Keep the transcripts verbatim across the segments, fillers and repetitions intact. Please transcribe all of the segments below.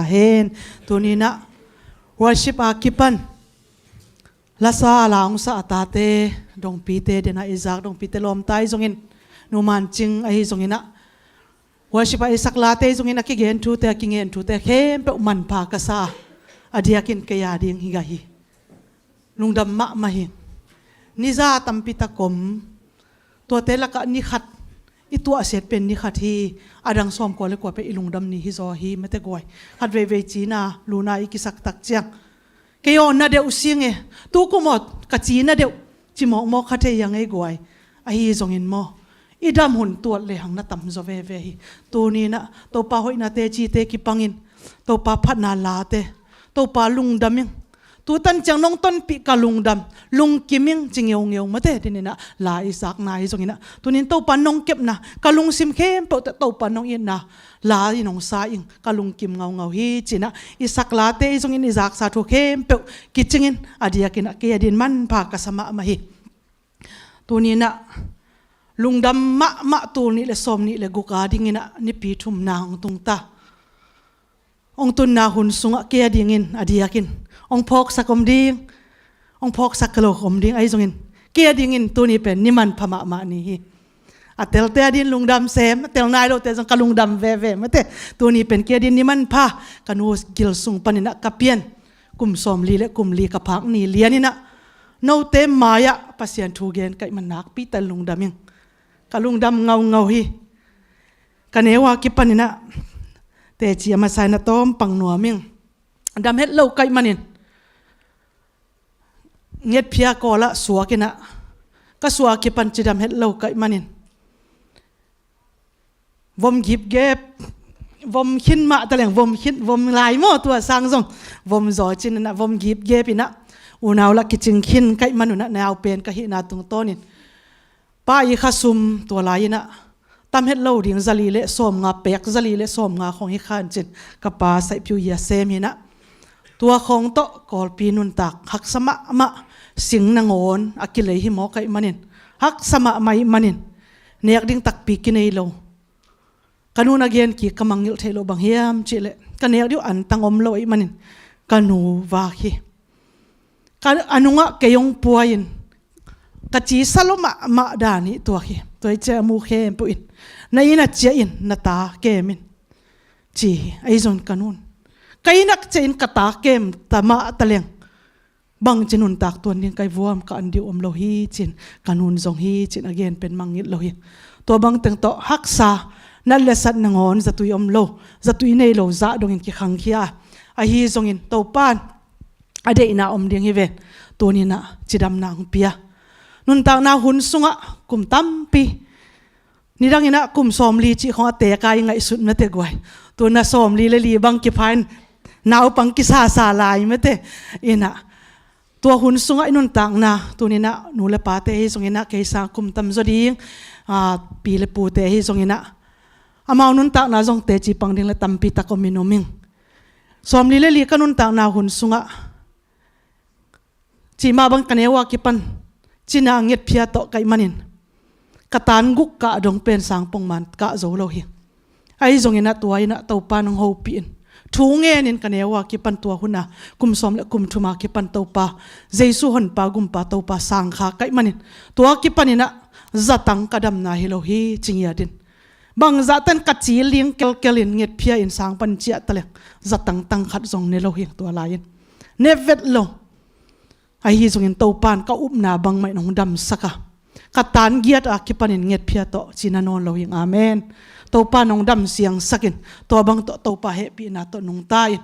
Ahen. Tuninah worship a kipan lasa a la hong sa a tate, dongpite, dena Isaac dongpite lawmta ahi zongin, Nu Man Cing ahi zonginah, worship a i sak late ahi zongin a kigen thute, a kingen thute khempeuh manpha ka sa a, a diakin kei a ding hi gah hi. Lungdam mahmah hi. Niza tampi tak om. Tuate lakah ni khat i tuahsiat pen ni khat hi. A dang sawmkua le kua pen i lungdam ni hi zaw hi mate guai. Khat veivei cina luna i kisak tak ciang, kei aw na deuh sing e, tu kum aw ka cina deuh ci mawkmawk kha thei a ngei guai. Ahi zongin maw, i dam hun tuat lehang na tamzaw veve hi. Tuninah Topa hoihna tecite kipangin, Topa phatna late, Topa lungdam ing. Tutan ciang nong tonpih ka lungdam, lungkim ing ci ngeungeu mate, tuninah la i sakna ahi zonginah, tunin Topa nong kepna, ka lungsim khempeuh teh Topa nong itna la in hong sa ing, ka lungkim ngaungau hi cinah, i sak late ahi zongin i zaksa thu khempeuh kicingin, a diakinah kei a din manpha ka sa mahmah hi. Tuninah lungdam mahmah tul nih le sawm nih le guk a dinginah nipi thumna hong tungta. Hong tunna hun sungah kei a dingin a diakin hong phawksak om ding, hong phawksak lo om ding ahi zongin, kei a dingin tuni pen ni manpha mahmah ni hi. A telte a din lungdam sem, a tel nai lote zong ka lungdam veve mate. Tuni pen kei a din ni manpha, ka nu gil sung paninah ka pian kum sawmli le kum li ka phak ni lianinah note mai-ah Pasian thu gen kaih man nakpi ta lungdam ing. Ka lungdam ngaungau hi. Ka neu a kipaninah teci a masa in a tawm pang nuam ing. Dam het lo kaih manin, ngetphia kawlah suakinah, ka suak kipan cidam het lo kaih manin, vom gipgep, vom khin mah taleng, vom khin, vom lai maw, tua sang zong vom zaw cininah, vom gipgep inah unau lah kicing khin kaih manunah, nau pen ka hihna tungtawnin pa i khasum tua lai-inah tam het lo ding zali le sawmnga, pek zali le sawmnga khong hi khan cin ka pa saihpiu ia sem hinah, tua khong tawh Kawlpi nuntak haksa mahmah, sing nangawn a kilei hi maw kaih manin, haksa mahmah ih manin, nek ding takpi kinei lo. Ka nun a gen kik ka mangngilh theih loh bang hiam cihleh, ka nek dih uh antang om lo ih manin ka nu vak hi. Ka a nungah kei hong pua-in ka cisa lo mahmah dan hi tuak hi. Tua hi ciah a mu khempeuh in, na inn a ciah in, na ta kem in, ci hi. Ahi zongin ka nun, ka inn a ciah in ka ta kem ta mah taleng, bangci nuntak tuan ding kai vuam ka an dih uh om lo hi cin, ka nun zong hi cin a gen pen mangngilh lo hi. Tua bangteng tawh haksa, nat le sat nangawn zatui om lo, zatui nei lo zah dongin kikhangkhia a, ahi zongin Topan a deihna om ding hi ven. Tuninah cidamna hong pia. Nuntakna hun sungah kum tampi, nidanginah kum sawmli cih khong a teka i ngaihsut mate guai. Tuna sawmli le li bang kipha in naupang kisasa lai mate. Inah tua hun sungah i nuntakna, tuninah nu le pate hi zonginah, kei sang kum tamzaw ding, aa, pi le pute hi zonginah, amau nuntakna zong teci pang ding le tampi tak om in om ing. Sawmli le li ka nuntakna hun sungah, cih mah bang ka neu a kipan cina ngetphia tawh kaih manin ka tan guk kah dong pen sang pongman kah zo lo hi. Ahi zonginah tua inah Topa nong hopih in, thu ngenin ka neu a kipan tua huna kum sawm le kum thuma kipan Topa, Jesu honpa gumpa Topa sangkha kaih manin, tua kipaninah zatang ka damna hi lo hi ci ngiatin. Bangzahtan ka ci ling kelkelin ngetphia in sang pan ciah taleng zatang tangkhat zong ne lo hi tua lai-in. Ne vet lo. Ahi zongin Topan ka upna bangmah in hong damsak a, ka tan giat a kipanin ngetphia tawh cina nawn lo hing. Amen. Topan hong dam siangsakin, tua bang tawh Topa hehpihna tawh nungta in,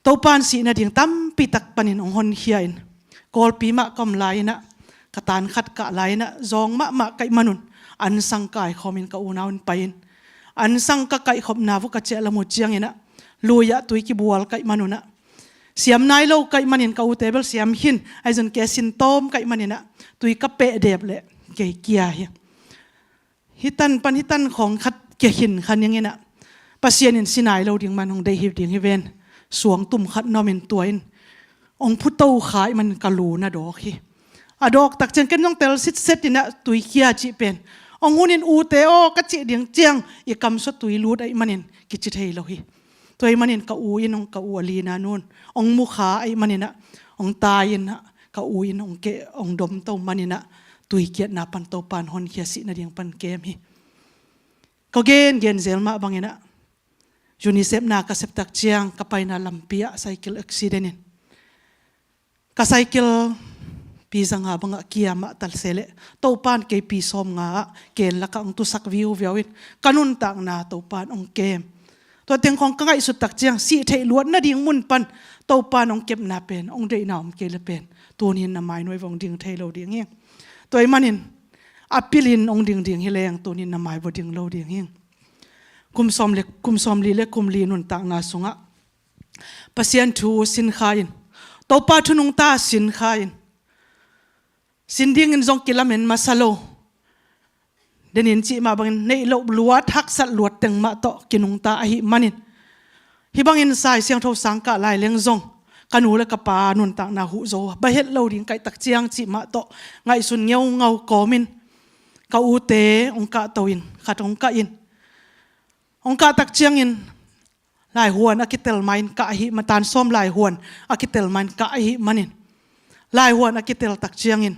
Topan sih nading tampi tak panin hong honkhia in, Kawlpi mah ka om lai-inah, ka tan khat kah lai-inah zawng mahmah kaih manun ansang kaikhawmin ka unau in pai in, ansang ka kaihkhopna vua ka ciah lam uh cianginah lui-ah tui kibual kaih manunah, siam nai lo kaih manin ka ute bel siam khin, ahi zongin kei a sin tawm kaih maninah tui ka peh dep leh kei kia hi. Hih tan pan hih tan khawng khat kia khin kha ninginah, Pasian in si nai lo ding man hong deih hi ding hi ven. Suang tum khat na om in tua in hong phuto kha ih manin ka lu na dawk hi. A dawk tak ciang ken zong tel sitset inah tui kia cih pen hong hunin ute aw ka cih ding ciang i kamsua tui lut ahih manin kici thei lo hi. Tua ahih manin ka u in hong, ka u a lina nu in hong mukha ahih manin ah, hong tai in ah, ka u in hong ke, hong domto manin ah, tuikiatna pan Topa'n honkhia, sih nading pan kem hi. Ka gengen zel mah bangin ah, UNICEF na ka sep tak ciang ka paina lampi ah cycle accident in ka cycle pi zanga bangah kiam ah ta se leh, Topa'n kei pi sawmnga ah ken lakah hong tusak viuviau in, ka nuntakna Topa'n hong kem. Tua teng khawng ka ngaihsut tak ciang, sih theih luat nading mun pan Topa'n hong kepna pen, hong deihna om kei le pen, tuni in na mainuai vong ding thei lo ding hi. Tua ahih manin a pilin hong dingding hi leng, tuni in na mai vong ding lo ding hi. Kum sawm le, kum sawmli le kum li nuntakna sungah Pasian thu sinkha in, Topa thu nungta sinkha in, sin dingin zong kilamen masa lo. Denin cih mah bangin neih loh luat, haksat luat teng mah tawh kinungta ahih manin, hih bangin Lai Siangtho sang kah lai leng zong ka nu le ka pa nuntakna huh zo, bang het lo ding ka hih tak ciang cih mah tawh ngaihsun ngeungau kawmin, ka ute hong kahto in, khat hong kah in, hong kah tak ciangin laihuan a kitel ma in kah ahih ma, tan sawm laihuan a kitel ma in kah ahih manin, laihuan a kitel tak ciangin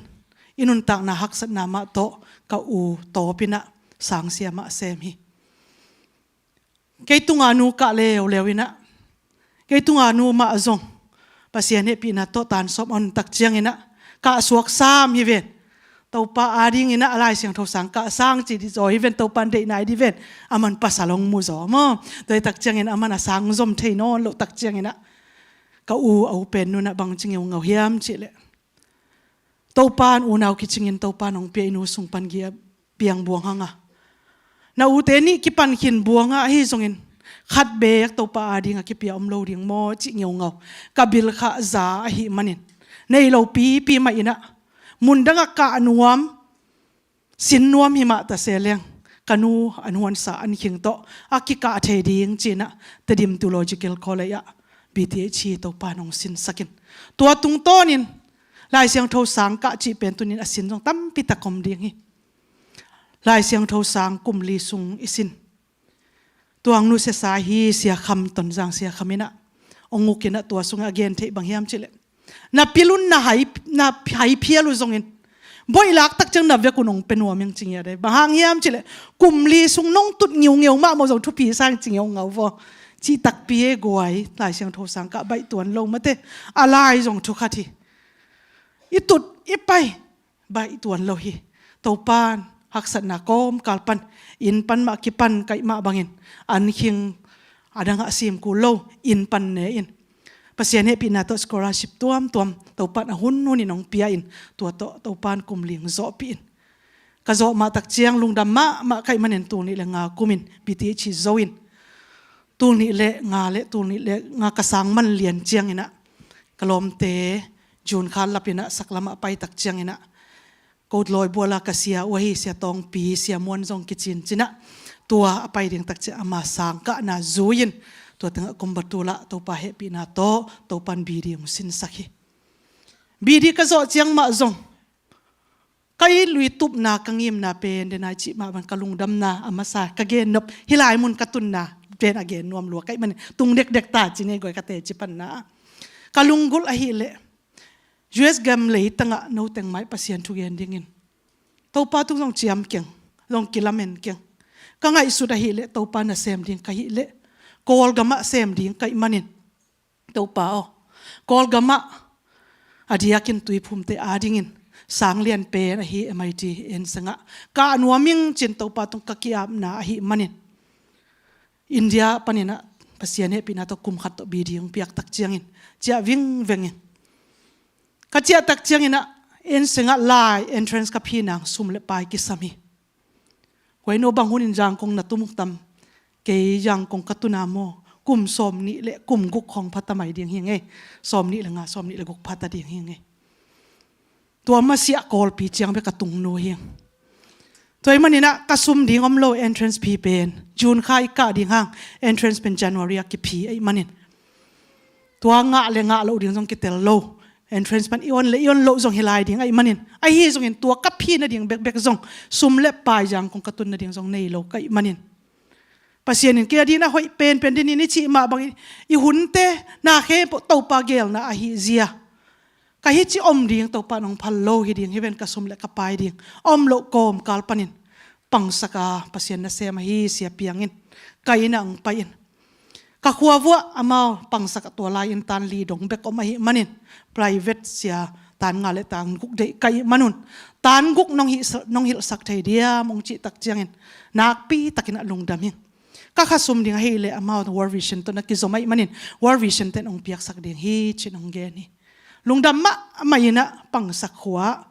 i nuntakna haksatna mah tawh ka u tawpin ah sangsia mah sem hi. Kei tunga nu kah leuleu in ah, kei tunga nu mah zong Pasian hehpihna tawh tan sawm a hun tak ciangin ah, kah suak sam hi ven. Topa adingin ah a Lai Siangtho sang kah sang ci dih zaw hi ven, Topa'n deih nai dih ven. Aman pasal hong mu zaw maw. Tua hi tak ciangin aman a sang zom thei nawn loh tak ciangin ah, ka u a u pen nu in ah bang ci ngeungau hiam cih leh, Topa'n unau kicingin Topa'n hong pia, i nu sung pan gih a piang buang hang a, na ute nih kipan khin buang a, ahi zongin khat beek Topa ading a kipia om lo ding maw cih ngeungau ka bilkhah za ahih manin, nei lo pipi mah in ah, mun dang ah kah nuam, sin nuam hi mah ta se leng, ka nu an huansa an khing tawh a kikah thei ding ci-in ah Tedim Theological College ah B.Th hi, Topa'n hong sinsak in. Tua tungtawnin Lai Siangtho sang kah cih pen tuni in a sin zong tampi tak om ding hi. Lai Siangtho sang kum li sung i sin. Tuang nu sesa hi, Sia Kham, Tonzang Sia Kham in ah hong uk in ah, tua sungah a gen theih bang hiam cih leh, na pil un, na hai, na hai phial uh zongin, boih lak tak ciang na vek un hong pia nuam ing ci ngiat hi. Bang hang hiam cih leh, kum li sung nong tut ngiungeu mahmah zong thupi sa ing ci ngeungau vaw. Cih takpi e guai, Lai Siangtho sang kah baih tuan lo mate. A lai zong thu khat hi. I tut i pai baih tuan lo hi. Topa'n haksatna kawmkal pan, inn pan mah kipan ka hih mah bangin, an khing, a dang ah sim kul lo, inn pan ne in, Pasian hehpihna tawh scholarship tuamtuam Topa'n a hunhunin hong pia in, tua tawh Topa'n kum li hong zawhpih in, ka zawh mah tak ciang lungdam mahmah ka hih manin tul nih le nga kumin B.Th zo in, tul nih le nga le, tul nih le nga ka sang man lian ciangin ah, ka lawmte June kha lapin ah saklam ah a pai tak ciangin ah, ko lawi bual a ka sia uh ahi Sia Tawngpi, Sia Muan zong kicincin ah, tua a pai ding tak ciang ama sang kahna zui in, tua tengah kum bang tul ah Topa hehpihna tawh Topa'n B.D hong sinsak hi. B.D ka zawh ciang mah zong, ka i lui tupna, ka ngimna pen, den ai cih mah bang, ka lungdamna a masa, ka gennop, hih lai mun ka tunna pen a gen nuam lua ka hih manin, tung dekdek ta ci ni e guai, ka teci panna ah. Ka lunggulh ahih leh, U S gam leitang ah no teng mai Pasian thu gen dingin Topa tung zong ciam keng, zong kilamen keng. Ka ngaihsut ahih leh, Topa nasem ding ka hih leh, Kawlgam ah sem ding ka hih manin, Topa aw, Kawlgam ah a diakin Tuiphumte adingin sang lian pen ahi M I T Enseng ah kah nuam ing ci-in Topa tung ka ki-apna ahih manin, India panin ah Pasian hehpihna tawh kum khat tawh B.D hong piak tak ciangin, ciah vingveng in, ka ciah tak ciangin ah, Enseng ah lai entrance ka phi nang sum le pai kisam hi. Huai no, bang hunin Zangkong na tum uh tam? Kei Zangkong ka tun a maw, kum sawmnih le kum guk khawng pha ta mai ding hi ing ei. Sawmnih le nga, sawmnih le guk pha ta ding hi ing ei. Tua masiah Kawlpi ciang bek a tung nu hi ing. Tua ahih manin ah ka sum ding om lo, entrance phi pen June kha i kah ding hang, entrance pen January ah kiphi ahih manin, tua ngah le ngah loh ding zong kitel lo. Entrance pan i on le i on loh zong hi lai ding ahih manin, ahi zongin tua ka phi nading bekbek zong, sum le pai Zangkong ka tun nading zong nei lo ka hih manin, Pasian in kei a dingin a hoih penpen dingin i cih mah bangin i hunte na khempeuh Topa geelna ahi zia. Ka hih ci om ding, Topa in hong phal lo hi ding hi ven, ka sum le ka pai ding. Om loh kawmkal panin pangsak a Pasian nasem ahi Sia Piang in ka inn ah hong pai in, ka khua vuah amau pangsak a tua lai-in tan li dong bek om ahih manin private sia tan nga le tan guk deih ka hih manun tan guk nong hilh, nong hilhsak thei diam hong cih tak ciangin nakpi takin a lungdam hi. Ka khasum ding ahih leh amau World Vision tawh na kizom ahih manin World Vision ten hong piaksak ding hi ci-in hong gen hi. Lungdam mahmah in ah pangsak khua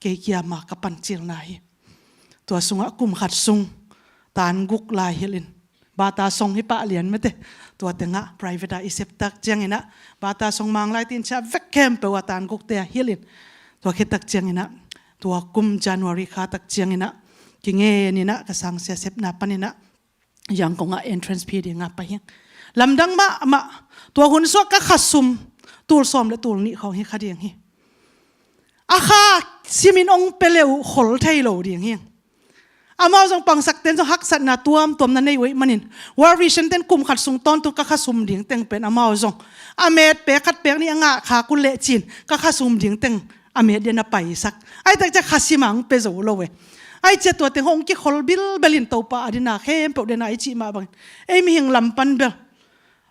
kei kiam a ka pancilna hi. Tua sungah kum khat sung tan guk lai hilh in, bata song hi pah lian mate. Tua tengah private ah i sep tak ciangin ah bata song Manglai tin ciah vek khempeuh a tan gukte ah hilh in, tua khit tak ciangin ah tua kum January kha tak ciangin ah kingen in ah ka sangsia sepna panin ah Yangon ah entrance fee ding a pai hi. Lamdang mahmah. Tua hun sungah ka khasum tul sawm le tul nih khawng hi kha ding hi. A kha simin hong pia le uh khol thei lo ding hi. Amau zong pangsak ten zong haksatna tuamtuam na nei uh ahih manin World Vision ten kum khat sung tawntung ka khasum ding teng pen amau zong a met pek khat pek nih a ngah khak uh leh ci-in ka khasum ding teng a met ding a paisak. Ahih tak ciang khasim a hong pia zo lo e. Ahih ciang tua teng hong kikhol bilbel in Topa a dingin a khempeuh dingin a i cih mah bangin ei mihing lam pan bel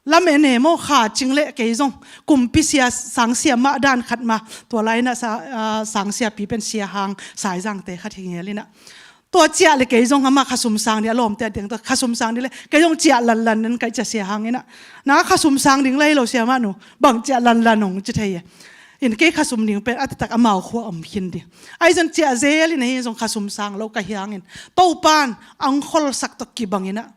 lam en e maw, kha cing leh kei zong kumpi sia sangsia mah dan khat mah, tua lai-in ah sa, ah, sangsiapi pen Sia Hang Saizangte khat hi ngel in ah. Tua ciah le kei zong amah khasum sang ding a lawmte a teng tua khasum sang ding le kei zong ciah lanlan nan ka hih ciang Sia Hang in ah, na khasum sang ding lai lo sia mah nu, bang ciah lanlan hong ci thei e. In kei khasum ding pen a taktak amau khua om khin ding. Ahi zong ciah zel in ahi zong khasum sang lo ka hi hangin Topa in hong kholsak tawh kibang in ah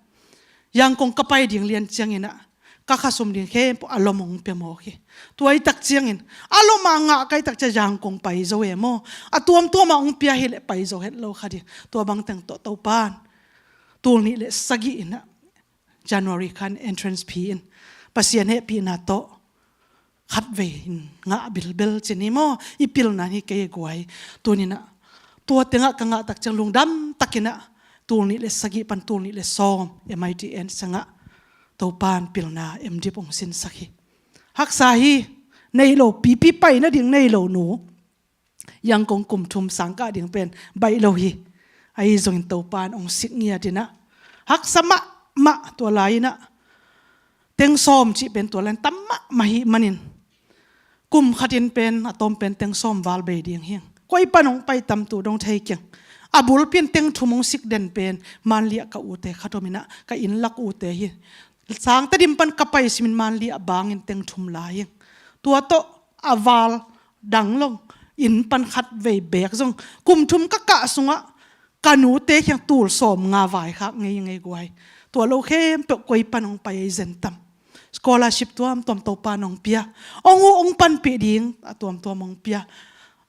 Yangon ka pai ding lian ciangin ah ka khasum ding khempeuh a lom hong pia mawk hi. Tua ahih tak ciangin a lom a ngah ka hih tak ciang Yangon pai zo e maw. A tuamtuam a hong pia hi leh pai zo het lo kha ding. Tua bang teng tawh Topa in tul nih le sagih in ah January khan entrance fee in Pasian hehpihna tawh khatvei in ngah bilbel ci ni maw, i pilna hi kei guai. Tuni-in ah tua tengah ka ngah tak ciang lungdam takin ah tul nih le sagih pan tul nih le sawm M I T N sangah Topa in pilna M.Div hong sinsak hi. Haksa hi. Nei lo pipi pai nading nei lo nu Yangon kum thum sang kah ding pen baih lo hi. Ahi zongin Topa in hong sik ngiat in ah haksa mahmah. Tua lai-in ah teng sawm cih pen tua lai-in tam mahmah ahih manin kum khatin pen a tawm pen teng sawm val bei ding hi. Koi pan hong pai tam tu dong thei keng. A bulpi in teng thum hong sik den pen Manli ah ka ute khat om in ah ka inn lak ute hi. Sangtadim pan ka pai simin Manli ah bangin teng thum lai hi. Tua tawh a val dang lo inn pan khatvei beek zong kum thum ka kah sungah ka nute kiang tul sawm nga vaikhak ngeingei guai. Tua lo khempeuh koi pan hong pai ei zen tam. Scholarship tuamtuam Topa in hong pia. Hong huh hong panpih ding a tuamtuam hong pia.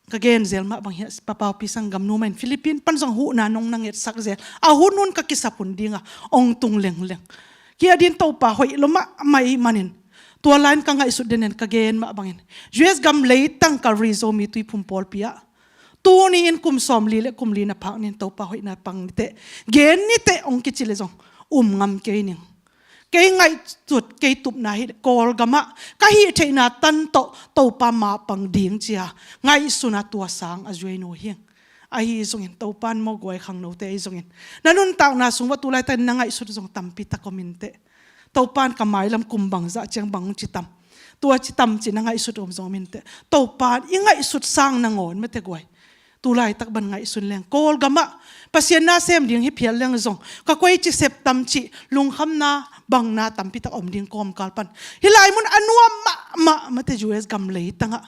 Ka gen zel mah bang hi a, Papaupi sanggam nu mah in Philippines pan zong huhna nong na ngetsak zel. A hunhun ka kisap hun ding a hong tung lengleng. Kei a dingin Topa hoih lua mahmah ahih manin tua lai-in ka ngaihsut denden ka gen mah bangin U S gam leitang Calvary Zomi Tuiphum pawlpi ah tuni-in kum sawmli le kum li na phak ni-in Topa hoihna pang ni teh, gen ni teh hong kici leh zong um ngam kei ning. Kei ngaihsut, kei tupna hi leh Kawlgam ah ka hih theihna tan tawh Topa mapang ding ci-a ngaihsun a tua sang a zuai nu hi ing. Ahi zongin Topa in maw guai khangnote ahi zongin na nuntakna sung uah tu laitak na ngaihsut zong tampi tak om in teh. Topa in ka mailam kum bangzah ciang bang hong ci tam, tua ci tam ci na ngaihsut om zong om in teh. Topa in i ngaihsut sang nangawn mate guai. Tu laitak ban ngaihsun leng Kawlgam ah Pasian na sem ding hi phial leng zong ka koici sep tam cih lungkhamna bangna tampi tak om ding kawmkal pan hih lai mun a nuam mahmah mate U S gam leitang ah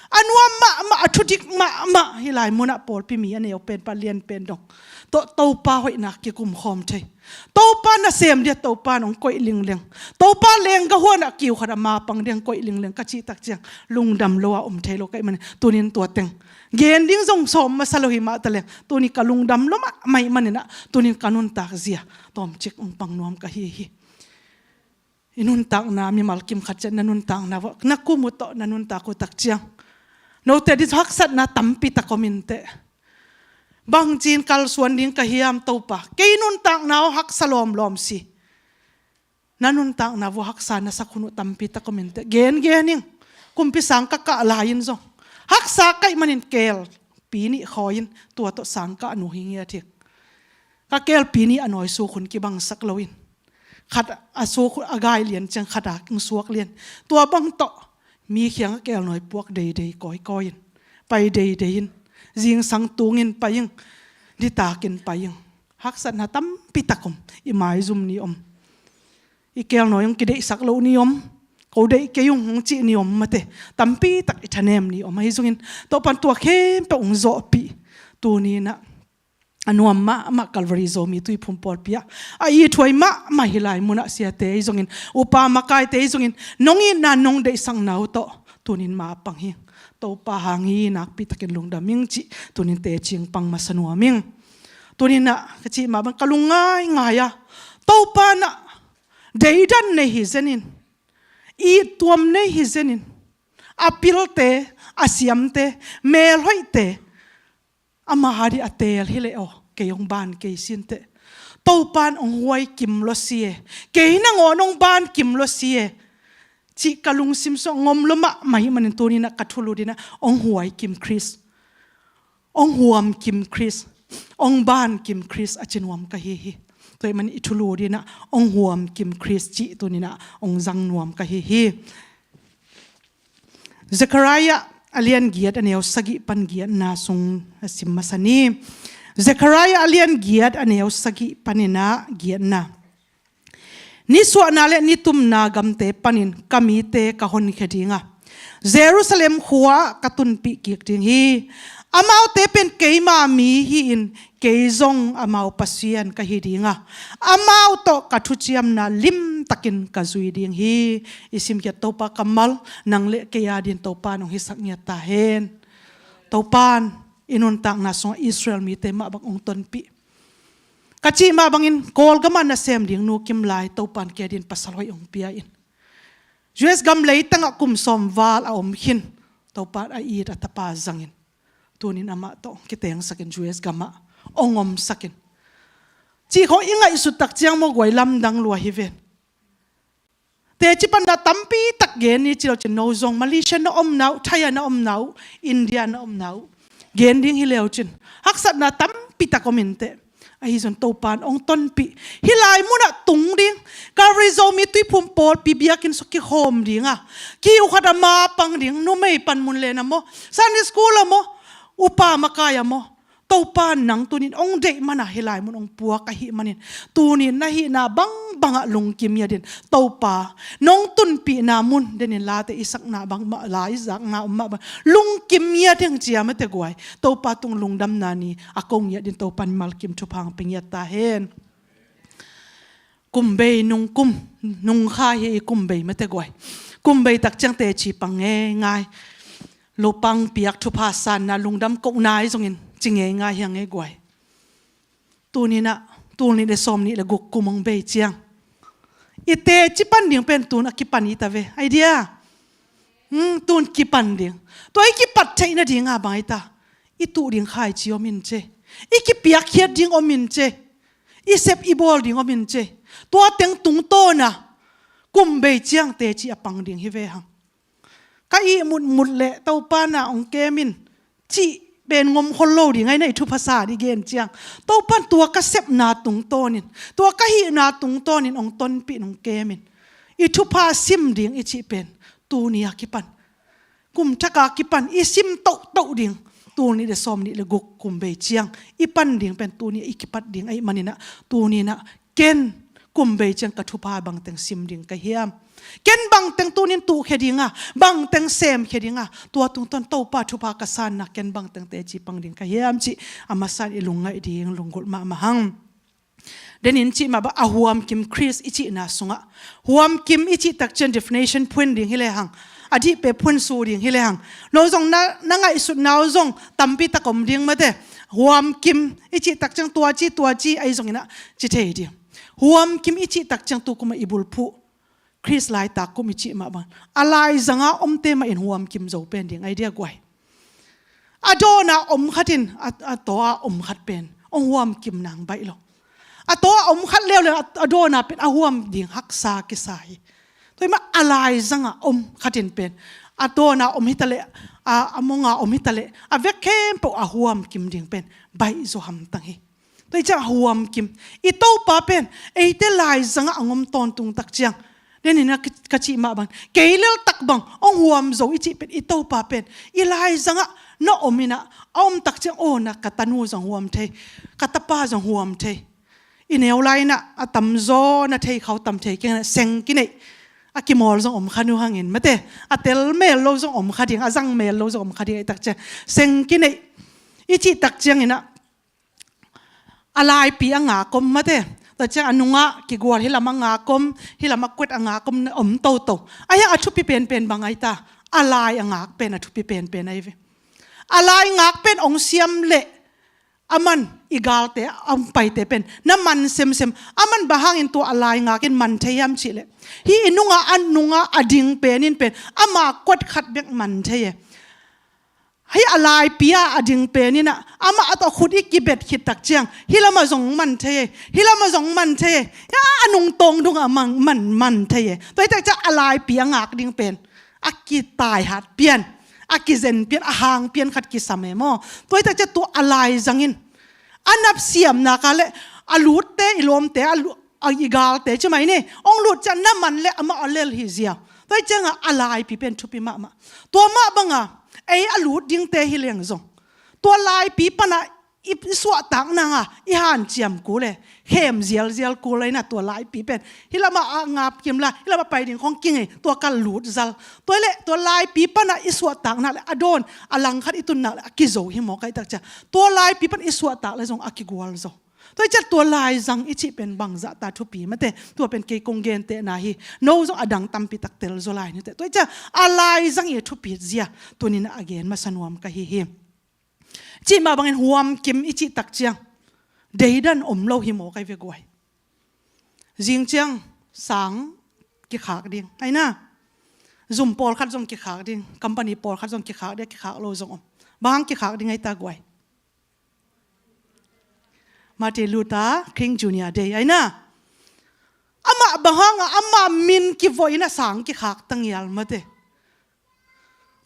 a nuam mahmah, a thudik mahmah hih lai mun ah pawlpi mi a neu pen pan lian pen dong tawh Topa hoihna kikum khawm thei. Topa nasem ding a Topa in hong koih lingleng, Topa leenggah huan ah kiu khat a mapang ding hong koih lingleng ka cih tak ciang lungdam lo a om thei lo ka hih manin tuni-in tua teng gen ding zong sawm masa lo hi mah taleng tuni ka lungdam lua mahmah ahih manin ah tuni-in ka nuntak zia tawmcik hong pang nuam ka hi hi. I nuntakna, mimal kim khat ciat na nuntakna uah, na kum uh tawh na nuntak uh tak ciang note ding haksatna tampi tak om in teh. Bangci-in kalsuan ding ka hiam Topa, kei nuntakna aw haksa lawmlawm si. Na nuntakna vua haksa na sak hun uh tampi tak om inteh. Gen gen ing. Kumpi sang ka kah lai-in zong haksa ka hih manin keel pi nih khawi-in tua tawh sang kah nu hi ngiat hi. Ka keel pi nih a nawi suk hun kibangsak loin khat a suk a gai lian ciang khat a kingsuak lian. Tua bang tawh mi khiang a keel nawi puak deidei kawikawi-in pai deidei-in zingsang tungin pai ing. Ditakin pai ing. Haksatna tampi tak om. I maizum ni om. I keel nawi hong kideihsak loh ni om. Ko deih kei ung hong cih ni om mate. Tampi tak i thanem ni om. Ahi zongin Topan tua khempeuh hong zawhpih. Tuni-in ah a nuam mahmah Calvary Zomi Tuiphum pawlpi ah a ithuai mahmah hih lai munah siate ahi zongin upa makaite ahi zongin nong itna nong deihsakna uh tawh tunin ma pang hi. Topa hang hi, nakpi takin lungdam ing cih tunin teci pang masa nuam ing. Tunin ah ka cih mah bang ka lung ngaingai a, Topa in ah deidan nei hi zenin, ittuam nei hi zenin, a pilte, a siamte, melhoihte ama ading a teel hi leh aw, kei hong ban kei sinteh. Topa in hong huai kim lua si e. Kei nangawn hong ban kim lua si e cih ka lungsim sungah om lua mahmah ahih manin tuni-in ah ka thulu dingin ah hong huai kim Khrist, hong huam kim Khrist, hong ban kim Khrist a ci nuam ka hi hi. Tua ahih manin i thulu dingin ah hong huam kim Khrist cih tuni-in ah hong zang nuam ka hi hi. Zekhariah a lian giat a neu sagih pan giatna sung a sim masa ni. Zekhariah a lian giat a neu sagih panin ah giatna. Nisuahna le nitumna gamte panin ka mite ka honkhia ding a, Jerusalem khua-ah ka tunpih kik ding hi. Amaute pen keima mi hi-in kei zong amau Pasian ka hi ding a, amau tawh ka thuciamna limtakin ka zui ding hi. I simkhiat Topa kammal nang le kei adingin Topa in hong hisak ngiat ta hen. Topa in i nuntakna sungah Israel mite mah bang hong tonpih. Ka cih mah bangin Kawlgam ah nasem ding Nu Kim Lai Topa in kei adingin pasal hoih hong pia in, U S gam leitangah kum sawm val a om khin, Topa in a it a tapa zangin tunin amah tawh kitengsakin U S gamah hong omsakin cih khawng i ngaihsut tak ciang maw guai, lamdang lua hi ven. Teci panna tampi tak gen ni ci lo cin, no zong Malaysia na omna uh, Thai ah na omna uh, India na omna uh gen ding hi leu cin haksatna tampi tak om inteh. Ahi zong Topa in hong tonpih, hih lai munah tung ding, Calvary Zomi Tuiphum pawlpi biakinn sung kikhawm ding a, kiu khat a ma pang ding, numei panmun le na maw, Sunday school a maw, upa makai a maw, Topa in nang tunin hong deih man a hih lai mun hong puak ahih manin, tunin na hihna bangbangah lungkim ngiat in, Topa nong tunpihna mun denin late i sakna bangmah, la i zakna om mah bang lungkim ngiat in, ciamate guai. Topa tung lungdamna ni a ko ngiat in Topa in mimal kim thupha hong pia ngiat ta hen. Kum bei nung kum, nung kha hi i kum bei mate guai. Kum bei tak ciang teci pang ngeingai. Lupang piak, thupha sanna, lungdam kohna ahi zongin ci ngeingai hi hang e guai. Tunin ah, tul nih le sawm nih le guk kum hong bei ciang i teci pan ding pen tun a kipan hi ta ve. Ai dia. Hmm, tun kipan ding. Tua i kipat theih nading a bang hi ta, i tuh ding khaici om in ce, i kipiakkhiat ding om in ce, i sep i bawl ding om in ce. Tua teng tungtawn a kum bei ciang teci a pang ding hi ve hang. Ka ihmut mut leh Topa in ah hong kem in cih pen ngom khol lo ding ahi na, i thupha sa ding gen ciang. Topa in tua ka sepna tungtawnin, tua ka hihna tungtawnin hong tonpih in hong kem in, i thupha sim ding i cih pen tuni a kipan, kum thak a kipan i sim tohtoh ding. Tul nih le sawm nih le guk kum bei ciang i pan ding pen tuni a i kipat ding ahih manin ah, tunin ah ken kum bei ciang ka thupha bangteng sim ding ka hiam? Ken bangteng tunin tuhkhia ding a, bangteng semkhia ding a, tua tungtawn Topa thupha ka sanna ken bangteng teci pang ding ka hiam cih a masa in i lungngaih ding lunggulh mahmah hang. Denin cih mah bang a huamkim Khrist i cihna sungah, huamkim i cih tak ciang definition phuan ding hi lehang, a dihpe phuan su ding hi lehang, no zong na, na ngaihsutna uh zong tampi tak om ding mate. Huamkim i cih tak ciang tua ci, tua ci ahi zongin ah ci thei ding. Huamkim i cih tak ciang tu kum a i bulphuh Khrist laitak kum i cih mah bang a laizang a omte mah in huamkim zo pen ding ahi dia guai. A dawn a om khat in a, a taw a om khat pen hong huamkim nang baih lo. A taw a om khat leuleu a, a dawn a pen a huam ding haksa kisa hi. Tua hi mah a laizang a om khat in pen a dawn a om hi ta leh, a, a mong a om hi ta leh, a vek khempeuh a huam kim ding pen baih zaw hamtang hi. Tua hi ciang a huam kim. I Topa pen eite laizang ah a ngom tawntung tak ciang, den in a ka, ka cih mah bang, kei lel tak bang hong huam zo i cih pen i Topa pen i laizang ah na om in a, a om tak ciang, aw, na ka tanu zong huam thei, ka tapa zong huam thei. I neu lai in a, a tamzaw na thei khau tam thei keng in a, seng kineih a kimawl zong om kha nu hangin mate, a tel mel lo zong om kha ding, a zang mel lo zong om kha ding, a i tak ciang seng kineih i cih tak ciang in a, a laipi a ngak om mate. Tua ciang a nungah kigual hi lam a ngak om, hi lam a kuat a ngak om na om toto. A hiang a thupi penpen bang ai ta, a lai a ngak pen a thupi penpen ai ve. A lai ngak pen ong siam leh a man i galte a ong paite pen na man semsem. A man bang hangin tua a lai ngak in man thei hiam cih leh, hi i nungah, a nungah a ding pen in pen ama kuat khat bek man thei e. Hi a laipi a a ding pen in a, amah a tawh khut i kibet khit tak ciang, hi lam a zong man thei e, hi lam a zong man thei e, hi a, a nungtawng dung a man, man, man thei e. Tua hi tak ciang a laipi a ngak ding pen a kitaihat pian, a kizen pian, a hang pian khat kisam e maw. Tua hi tak ciang tua a laizang in a nap siam nak a leh a lutte, i lawmte, a lu-, a i galte ci mai ni, ong lut ciang na man leh amah a lel hi zia. Tua hi ciang a, a laipi pen thupi mahmah. Tua mah bang a ei a lut dingte hi leng zong, tua laipi pan a i, i suahtak nang a i hanciam kul e, khem zialzial kul e in a, tua laipi pen hi lam a a ngap kim la, hi lam a pai ding khong kingei, tua kal lut zal. Tua hi leh tua laipi pan a i suahtak nak leh a dawn, a langkhat i tun nak leh a kizo hi maw, ka i tak ciang. Tua laipi pan i suahtak leh zong a kigual zo. Tua hi ciang tua laizang i cih pen bangzah ta thupi mate, tua pen kei kong gentehna hi. No zong a dang tampi tak tel zaw lai ni teh. Tua hi ciang a laizang i thupi zia tuni in a gen masa nuam ka hi hi. Cih mah bangin huam kim i cih tak ciang deidan om lo hi maw, ka i ve guai. Zing ciang sang kikhak ding ai na. Zum pawlkhat zong kikhak ding, company pawlkhat zong kikhak ding, kikhak lo zong om. Bang hang kikhak ding ai ta guai? Martin Luther King Junior Day ai na. Amah bang hang a, amah min kivuah in a sang kikhak tangial mate.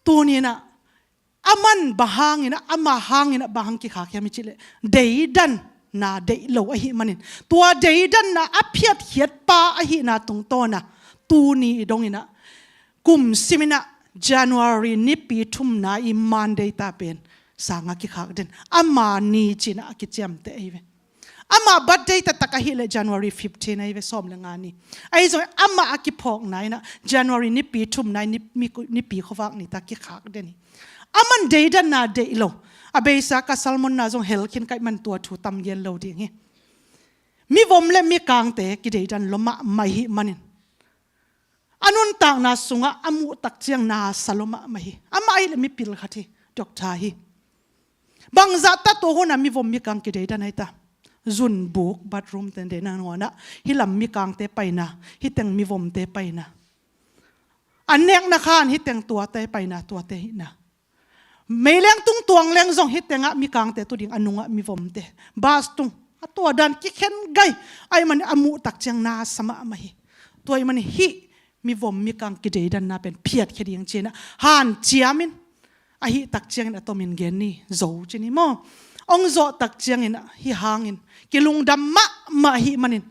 Tuni in a, a man bang hang in a, amah hang in a bang hang kikhak hiam i cih leh, deidanna deih lo ahih manin, tua deidanna a phiatkhiat pa ahihna tungtawn a, tuni i dong in a, kum sim in a, January nipi thumna i Monday ta pen sang a kikhak den. Ama ni ci in a kiciamteh ahi ve. Ama birthday taktak ahih leh January fifteen ahi ve, sawm le nga ni. Ahi zong ama a kiphawkna in a January nipi thumna i nip-, mi-, nipi khuavak ni ta kikhak den hi. A man deidanna deih lo. A beisa ka sermon na zong hel khin ka hih man tua thu tam gen lo ding hi. Mivom le mikangte kideidan lua mahmah ahih manin, a nuntakna sungah a muh tak ciang na sa lua mahmah hi. Amah ahih leh mipil khat hi, doctor hi. Bangzah ta tua hun a mivom mikang kideidan ai ta? Zunbuk, bathroom teng deihna nangawn ah, hih lam mikangte paina, hih teng mivomte paina. A nekna khan hih teng tuate paina, tuate hihna. Meileng tung tuang leng zong hih tengah mikangte tu ding, a nungah mivomte. Bus tung, a tua dan kikhen gai. Ahih manin a muh tak ciang na sa mahmah hi. Tua ahih manin hih mivom mikang kideidanna pen phiatkhia ding ci in a hanciam in, ahih tak ciangin a tomin gen ni, zo ci ni maw. Ong zawh tak ciangin a, hih hangin kilungdam mahmah ahih manin,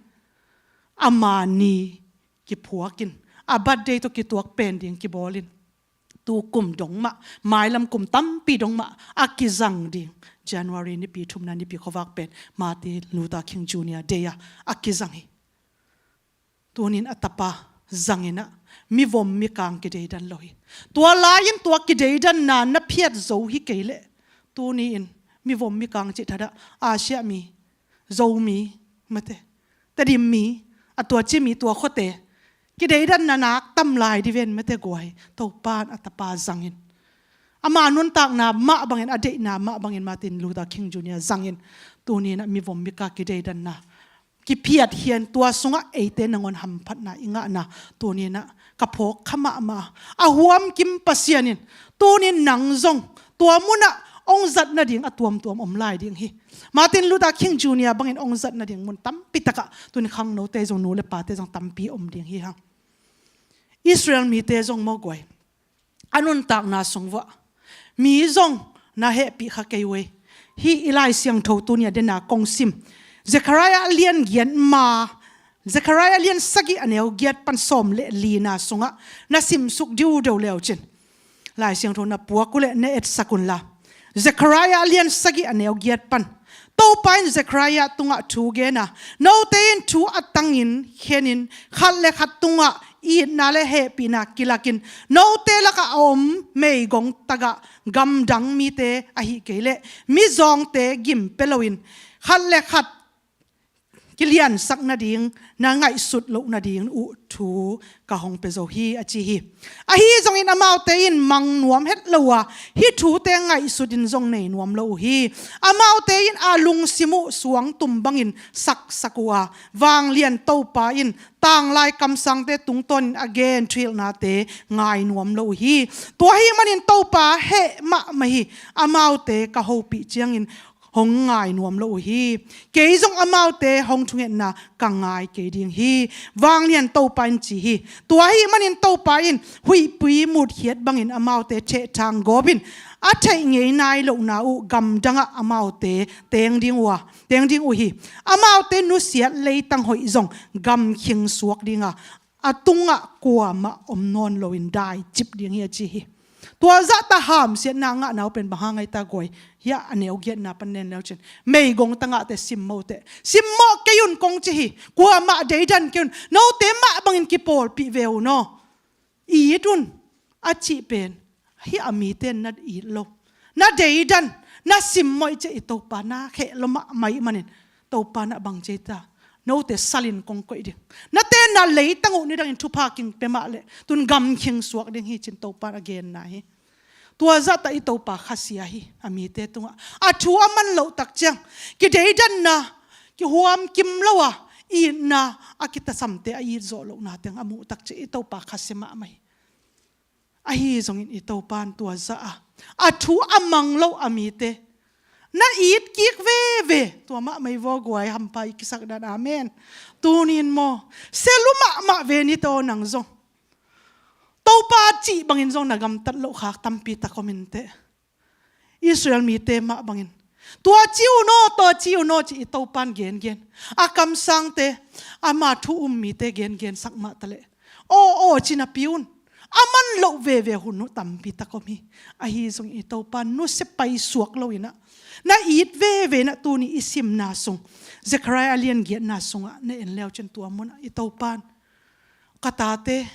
ama ni kiphuak in, a birthday tawh kituak pen ding kibawl in, tu kum dong mah, mailam kum tampi dong mah a kizang ding, January nipi thumna nipi khuavak pen Martin Luther King Junior Day a, a kizang hi. Tunin a tapa zang in a, mivom mikang kideidan lo hi. Tua lai-in tua kideidanna na phiat zo hi kei leh, tuni-in mivom mikang cih thadah, Asia mi, Zomi, mate, Tedim mi, a tua ci mi, tua khuate kideidanna nak tam lai di ven mate guai. Topan a tapa zangin, ama nuntakna mah bangin, a deihna mah bangin Martin Luther King Junior zangin, tuni-in a mivom mikang kideidanna kiphiat hian, tua sungah eite nangawn hamphatna i ngahna tuni-in a ka phawk kha mahmah. A huamkim Pasian in tuni-in nang zong tua munah hong zat nading a tuamtuam om lai ding hi. Martin Luther King Junior bangin hong zat nading mun tampi takah tun khangnote zong, nu le pate zong tampi om ding hi hang. Israel mite zong maw guai, a nuntakna sung vuah mi zong na hehpih kha kei uh ei. Hih i Lai Siangtho tuni a dena kong sim Zekhariah lian giat ma, Zekhariah lian sagih a neu giat pan sawm le lina sungah na simsuk diudeu leucin, Lai Siangtho na puak uh leh na etsak unla. Zekhariah lian sagih a neu giat pan Topa in Zekhariah tungah thu gen a, note in thu a tangin khenin khat le khat tungah itna le hehpihna kilakin, note lakah a om meigong tagah gamdang mite ahih kei leh mizawngte gim pia loin khat le khat kiliansak nading na ngaihsut loh nading uh thu ka hong pia zo hi, a ci hi. Ahi zongin amaute in mang nuam het lo a, hih thute ngaihsut in zong nei nuam lo uh hi. Amaute in a lungsim uh suangtum bangin saksak uh a, vanglian Topa in tanglai kamsangte tungtawnin a gen thuhilhnate ngai nuam lo uh hi. Tua ahih manin Topa heh mahmah hi. Amaute ka hopih ciangin hong ngai nuam lo uh hi. Kei zong amaute hong thungetna ka ngai kei ding hi, vanglian Topa in ci hi. Tua ahih manin Topa in huihpui mutkhiat bangin amaute thehthang gawpin a theih ngei nai lohna uh gamdangah amaute teng ding uh a, teng ding uh hi. Amaute nusiat leitang hoih zong gamkhing suak ding a, a tungah kuamah om nawn loin daicip ding hi, a ci hi. Tua zahta hamsiatna a ngahna uh pen bang hang ai ta guai? Hiah a neu giatna pan nen leucin, meigong tagahte simmawh teh. Simmawh kei un kong ci hi. Kuamah deidan kei un. Note mah bangin kipawlpih ve un aw. It un, a cih pen hih a mite in na it lo, na deidan, na simmawh i ciah i Topa na kheh lo mahmah ih manin, Topa na bang ci ei ta? Note salin kong koih ding. Na tenna leitang uh nidangin thupha king pia mah leh tun gamkhing suak ding hi, cin Topa na genna hi. Tua zahta i Topa khasia hi a mite tungah. A thu a man loh tak ciang, kideidanna, kihuamkim lo a itna, a kitasamte a it zawh lohna teng a muh tak ciang i Topa khasia mahmah hi. Ahi zongin i Topa in tua zah a, a thu a mang lo a mite na it kik veve, tua mahmah i vaw guai, hampha i kisak dan. Amen. Tunin maw, sia lua mahmah ve ni taw nang zong. Topa cih bangin zong na gamtat loh khak tampi tak om inteh. Israel mite mah bangin, tua ci un aw, tua ci un aw, ci i Topa in gengen. A kamsangte, ama thu um mite gengensak mah taleh, aw, aw, ci napi un a man loh veve hun uh tampi tak om hi. Ahi zongin i Topa in nusia paisuak lo inah, na it veve inah, tuni i simna sung, Zekhariah a lian giatna sungah na en leucin tua munah i Topa in, ka tate,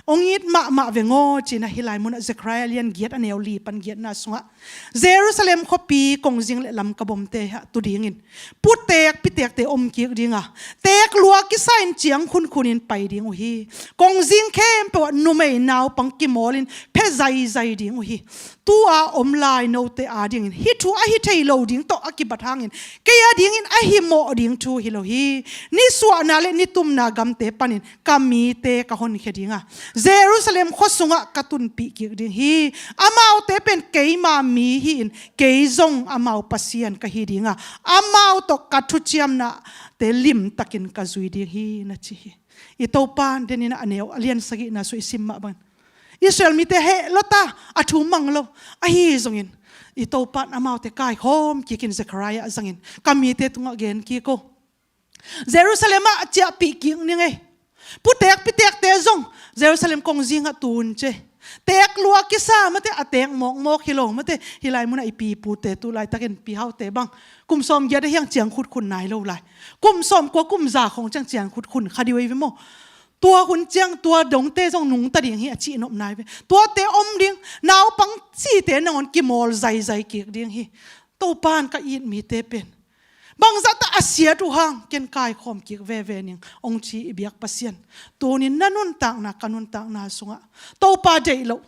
hong it mahmah veng aw, ci-in ah hih lai munah Zekhariah lian giat a neu li pan giatna sungah, Jerusalem khuapi kongzing le lamka bomte ah tu dingin putek pitekte om kik ding a, teek lua kisa-in ciang khunkhunin pai ding uh hi. Kongzing khempeuh ah numei naupang kimawlin phe zaizai ding uh hi. Tu-a om lai note adingin hih thu a hi thei lo ding tawh a kibat hangin kei adingin a himawh ding thu hi lo hi. Nisuahna le nitumna gamte panin ka mite ka honkhia ding a, Jerusalem khua sungah ka tunpih kik ding hi. Amaute pen keima mi hi-in kei zong amau Pasian ka hi ding a, amau tawh ka thuciamnate limtakin ka zui ding hi, na ci hi. I Topa in denin a neu a lian sagihna sung i sim mah bangin, Israel mite heh lo ta, a thu mang lo. Ahi zongin i Topa in amaute kaikhawm kikin Zekhariah zangin, ka mite tungah gen kik o. Jerusalem ah ciahpih kik ning ei. Putek pitekte zong Jerusalem kongzing ah tu un ci. Teek lua kisa mate, a teek mawkmawk hi lo mate. Hih lai munah i pipute, tu laitakin pihaute bang kum sawmgiat a hiang ciang khutkhun nai lo lai. Kum sawmkua, kum za khong ciang ciang khutkhun kha dih uh ei ve maw. Tua hun ciang tua dongte zong nungta ding hi a cihnop nai ve. Tuate om ding, naupang cite nangawn kimawl zaizai kik ding hi. Topa in ka it mite pen bangzahta a siat uh hang ken kaikhawm kik veve ning, hong ci i biak Pasian. Tunin na nuntakna, ka nuntakna sungah Topa deih loh,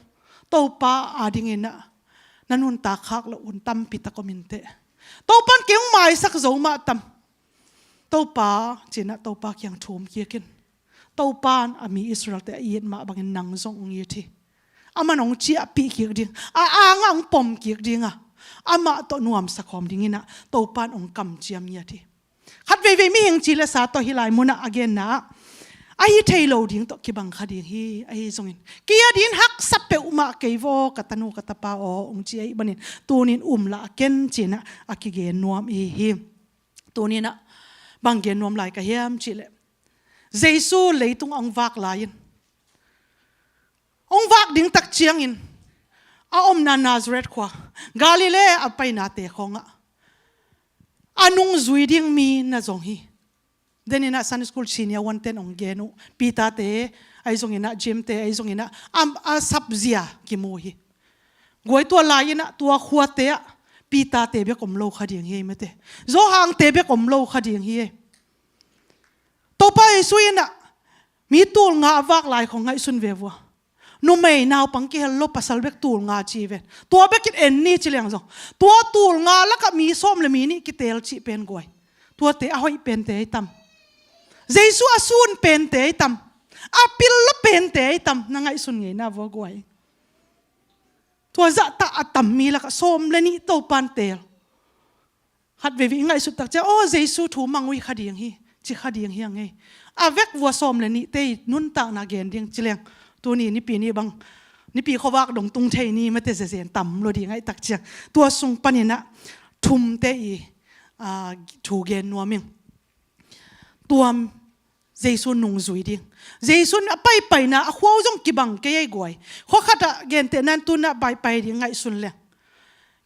Topa adingin ah na nuntak khak loh hun tampi tak om inteh. Topa in kei hong maisak zo mah tam. Topa, ci-in ah Topa kiang thum kik in. Topa in a mi Israelte a it mah bangin nang zong hong it hi. Aman hong ciahpih kik ding, a angah hong pom kik ding a, Amah tawh nuamsa khawm dinginah Topan hong kamciam ngiat hi. Khat veivei mihing ci le sa tawh hih lai munah a genna ah ahi thei lo ding tawh kibang kha ding hi. Ahi zongin kei a dingin haksa peuhmah kei vaw ka tanu ka tapa aw hong ci ahih manin tunin um lah a ken cinah a kigen nuam ihi hi. Tuninah bang gen nuam lai ka hiam cihleh Jesu leitung a hong vak lai-in hong vak ding tak ciangin a omna Nazareth khua, Galilee a painate khawngah a nungzui ding mi na zong hi. Deninah Sunday school senior one ten hong gen uh, Peter te ahi zonginah James te ahi zonginah a, a sapzia kimu hi. Guai tua lai-inah tua khuate ah Peter te bek om lo kha ding hi ei mate. Johan te bek om lo kha ding hi ei. Topa Jesu inah mi tul nga a vak lai khong ngaihsun ve vua. Numei naupang kihel lo pasal bek tul nga ci ven. Tua bekin en ni ci leng zong tua tul nga lakah mi sawm le mi nih kitel cih pen guai. Tuate a hoih pente ei tam. Jesu a sun pente ei tam. A pil lo pente ei tam na ngaihsun ngeina vua guai. Tua zahtah a tam mi lakah sawm le nih Topan tel. Khat veivei i ngaihsut tak ciang aw Jesu thu mang uh hi kha ding hi ci kha ding hi a ngei. A vek vua sawm le nihte i nuntakna gen ding ci leng tuni nipi ni bang nipi khuavak dong tung thei ni mate zezen tam lo ding ahi tak ciang tua sung paninah thumte i thu gen nuam ing. Tuam Jesu nungzui ding. Jesu a paipaina a khua uh zong kibang kei ei guai. Khua khatah gentehna in tunah paipai ding ngaihsun leng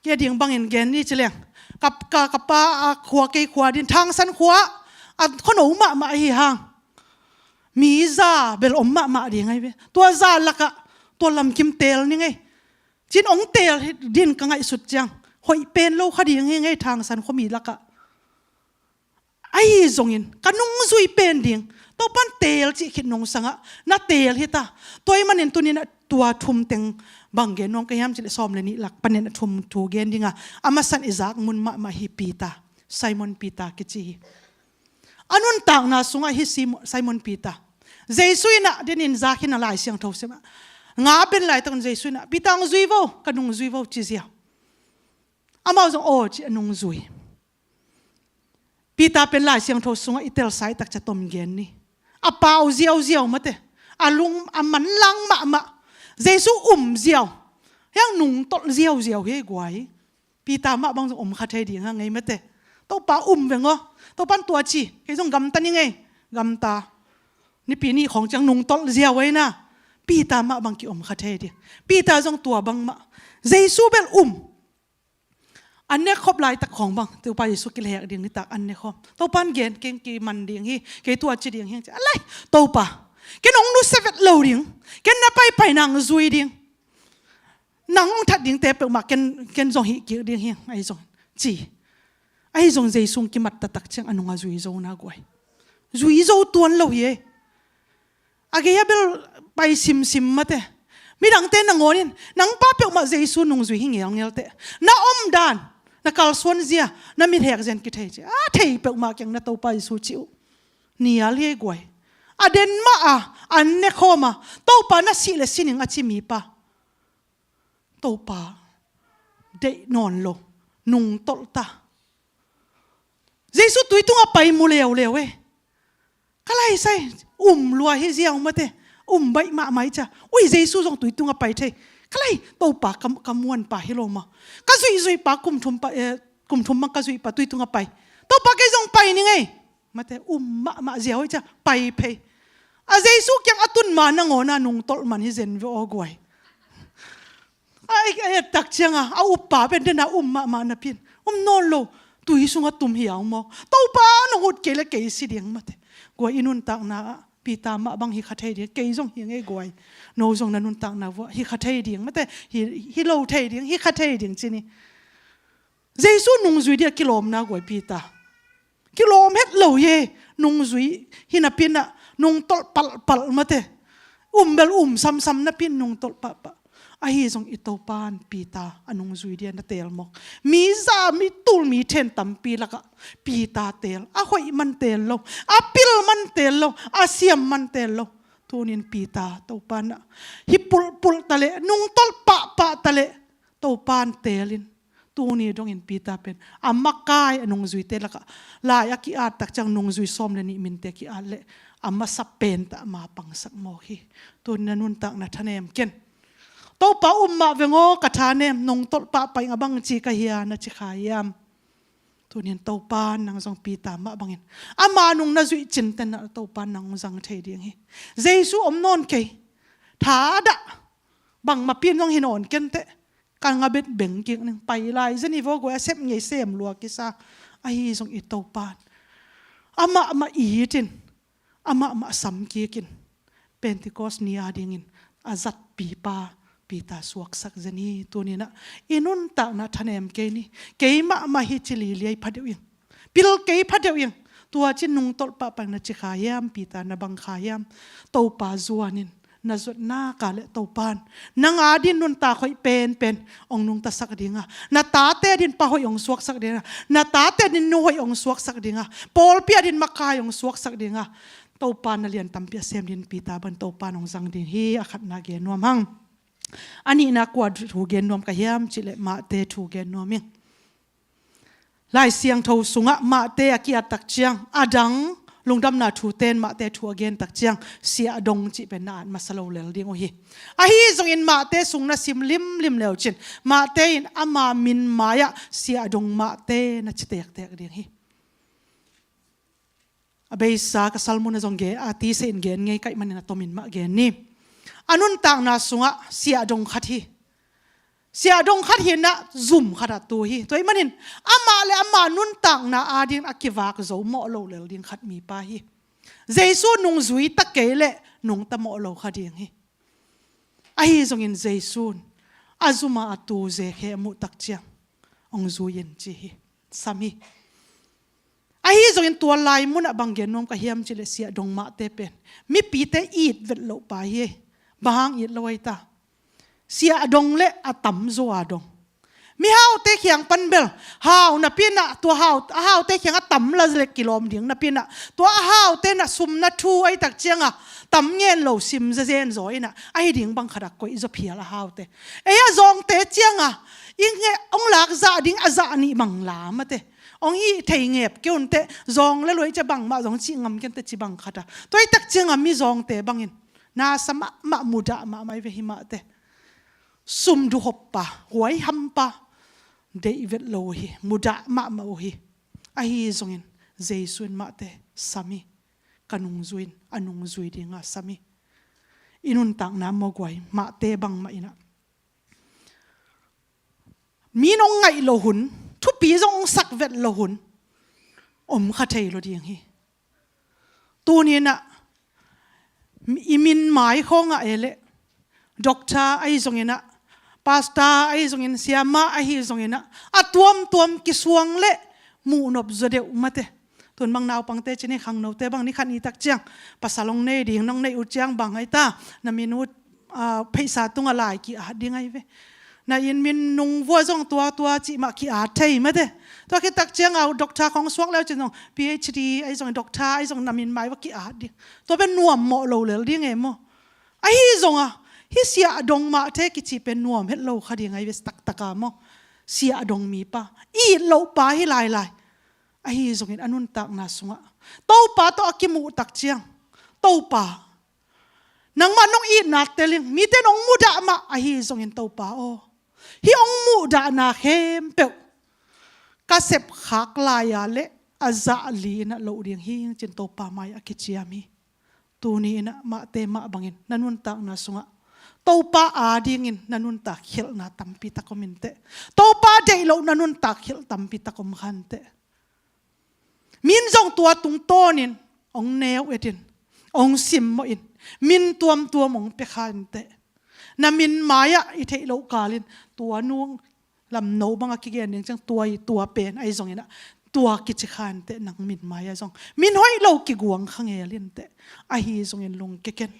kei a ding bangin gen ni ci leng ka, ka, ka pa a khua kei khua din Thangsan khua a khuano mahmah ahi hang mi za bel om mahmah ding ahi ve. Tua za lakah tua lamkim tel ni ngei. Cin ong tel din ka ngaihsut ciang hoih pen lo kha ding hi ngei Thangsan khuami lakah. Ahi zongin ka nungzui pen ding Topan tel cih khit nungsangah na tel hita. Tua ih manin tuninah tua thum teng bang gen nuam ka hiam cileh sawm le nih lak panin a thum thu gen dinga a masan i zak mun mahmah hi Peter. Simon Peter kici hi. A nuntakna sungah hi Simon Peter Jesu inah denin zak hi na Lai Siangtho simah nga pen laitakun Jesu inah Peter hong zui vo ka nungzui vo ci ziau. Amau zong aw ci a nungzui. Peter pen Lai Siangtho sungah i telsa i takcia tom gen ni. A pau ziauziau mate. A lung a manlang mahmah. Jesu um ziau. Hiang nungtolh ziauziau hi guai. Peter mah bang zong om kha thei ding ha ngei mate. Topa um veng aw. Topan tua ci kei zong gamta ni ngei. Gamta. Nipi nih khawng ciang nungtolh ziau ei na. Peter mah bang ki om kha thei ding. Peter zong tua bang mah. Jesu bel um. An ne khop laitak khawng bang Topa Jesu kilehek ding nitak an ne khawm. Topan gen keng kiman ding hi. Kei tua ci ding hi. A lai Topa ken hong nusia vet lo ding. Ken na paipai nang zui ding. Nang hong that dingte peuhmah ken, ken zong hih kik ding hi. Ahi zong ci. Ahi zong Jesu hong kimat taktak ciang a nunga zui zo na guai. Zui zo tuan lo hi ei. A gei a bel pai simsim mate. Midangte nangawnin nang pa peuhmah Jesu nungzui hi ngelngel teh. Na omdan na kalsuan zia na mithek zen kithei ci a thei peuhmah keng na Topa Jesu ci uh. Nial hi ei guai. A den mah a an ne khawm a Topa na sih le sining a ci mipa Topa deih nawn lo nungtolh ta. Jesu tui tungah pai mu leuleu e. Ka laisai um lua hi ziau mate. Um baih mahmah hi cia. Ui Jesu zong tui tungah pai thei. Ka lai Topa ka, ka muanpa hi lo maw? Ka zuihzuihpa kum thum pa, eh, kum thum mang ka zuihpa tui tungah pai. Topa kei zong pai ni ngei. Mate um mahmah ziau hi cia pai phei. A Jesu kiang a tun ma nangawna nungtolh man hi zen ve aw guai. A et tak cianga a uppa pen dena um mahmah napin um nawn lo. Tui sunga tum hiau maw? Topa nong ut kei le kei si ding mate. Guai i nuntakna ah Peter mah bang hi kha thei ding kei zong hi ngei guai. No zong na nuntakna vua hi kha thei ding mate. Hi, hi lo thei ding hi kha thei ding cini. Jesu nungzui dia kilawmna guai Peter. Kilawm het lo hi e. Nungzui hi napinah nungtolh palhpalh mate. Um bel um samsam napin nungtolh pahpah. Ahi zong i Topan Peter a nungzui dia na tel mawk. Mi za mi tul mi then tampi lakah Peter tel a hoih man tel lo. A pil man tel lo. A siam man tel lo. Tunin Peter Topan ah hi pulhpulh taleh nungtolh pahpah taleh Topan telin Tuni dongin Peter pen a makai a nungzuite lakah lai a ki-at tak ciang nungzui sawm le nih minte ki-at leh a masa pen tah ma pangsak mawk hi. Tuni na nuntakna thanem ken. Topa um mah veng aw, ka thanem, nong tolh pahpah ing, a bangci ka hia na ci kha hiam? Tunin Topa nang zong Peter mah bangin ama nung na zuih cinte na Topa nang zang thei ding hi. Jesu om nawn kei. Thadah bangmah pin zong hi nawn kenteh. Ka nga bet beng kik ning, pai lai zen hi vaw guai, a sep ngei sem lua kisa. Ahi zong i Topan amah mah i itin, amah mah sam kikin Pentecost ni a dingin a zatpipa Peter suaksak zen hi. Tuninah i nuntakna thanem kei ni. Keimah mah hi ci liliai pha deuh ing. Pil kei pha deuh ing. Tua ci nungtolh pahpah na ci kha hiam, Peter na bang kha hiam? Topa zuanin na zuatna ka le Topan nang adin nuntak hoih penpen ong nungtasak dinga, na tate din pa hoih ong suaksak dinga, na tate din nu hoih ong suaksak dinga, pawlpi adin makai ong suaksak dinga, Topa na lian tampi a sem din Peter ban Topa nong zang ding hi. A khatna gen nuam hang. A nihna kua thu gen nuam ka hiam cih leh Mahte thu gen nuam ing. Lai Siangtho sungah Mahte a ki-at tak ciang a dang lungdamna thuten Mahte thu a gen tak ciang siahdong cih pen na at masa lo lel ding uh hi. Ahi zongin Mahte sung na sim limlim leucin Mahte in ama min mai-ah siahdong Mahte na ci tektek ding hi. A beisa ka salmun a zong gen, a tisa in gen ngei kaih manin a tomin mah gen ni. A nuntakna sungah siahdong khat hi. Siahdong khat hinah zum khat a tu hi. Tua ih manin amah le amah nuntakna adin a kivak zo mawh lo lel ding khat mipa hi. Jesu nungzui ta kei le nungta mawh lo kha ding hi. Ahi zongin Jesu'n a zuma a tu Zekhe a muh tak ciang ong zui in ci hi. Sam hi. Ahi zongin tua lai munah bang gen nuam ka hiam cih leh siahdong Mahte pen mipite it vet loh pa hi. Bang hang it lo ai ta? Siahdong le a tam zaw a dong. Mihaute khiang pan bel hau napinah tua hau, a haute khiang a tam la le kilawm ding napinah tua a haute na sumna thu ai tak cianga tam ngen lo sim zezen zaw inah ahi ding bang khat a koih zaw phial a haute. Ei a zawngte cianga i nge ong lak zah ding a zah nih bang lamate. Ong hih thei ngep kei unteh, zawng le luai cia bangmah zong cih ngam kenteh ci bang khat a. Tua ai tak cianga mi zawngte bangin nasa mahmah, mudah mahmah i ve hi Mahte. Sum duhoppa, huaihampa deih vet lo uh hi, mudah mahmah uh hi. Ahi zongin Jesu in Mahte sam hi. Ka nungzui in, a nungzui dinga sam hi. I nuntakna mawguai Mahte bangmah inah mi nong ngaih lo hun, thupi zong ong sak vet lo hun om kha thei lo ding hi. Tuninah i min mai khawngah e le doctor ahi zonginah, pastor ahi zongin, siama ahi zonginah a tuamtuam kisuang le muhnop zaw deuh mate. Tun bang naupangte cini khangnote bang ni khat ni tak ciang pasal ong nei ding nong neih uh ciang bang ai ta na min uh pheisa tunga lai ki-at ding ai ve. Na in min nung vua zong tua tua cih mah ki-at thei mate. Tua khit tak cianga doctor khong suak leu cin zong PhD ahi zong doctor ahi zong na min mai vua ki-at ding. Tua pen nuam mawh lo lel ding e maw? Ahi zonga hih siahdong Mahte kici pen nuam het lo kha ding ai ve taktaka maw? Siahdong mipa, it loh pa hi lailai. Ahi zongin a nuntakna sungah Topa tawh a kimuh tak ciang, Topa, nangmah nong itna tel ing, mite nong mudah mah ahi zongin Topa aw, hih ong muhdahna khempeuh ka sepkhak lai-a le a zah li inah loh ding hi cin Topa mai a kiciam hi. Tuni inah Mahte mah bangin na nuntakna sungah Topa adingin na nuntak khialhna tampi tak om inteh. Topa deih loh na nuntak khialh tampi tak om kha inteh. Min zong tua tungtawnin ong neu etin, ong simmawhin, min tuamtuam ong pia kha inteh. Na min mai-ah i theih loh kalin tua nung lamno banga kigen ding ciang tua i tua pen ahi zonginah tua kici kha inteh. Nang min mai-ah zong min hoih lo kiguang kha ngel inteh. Ahi zongin lungkia ken.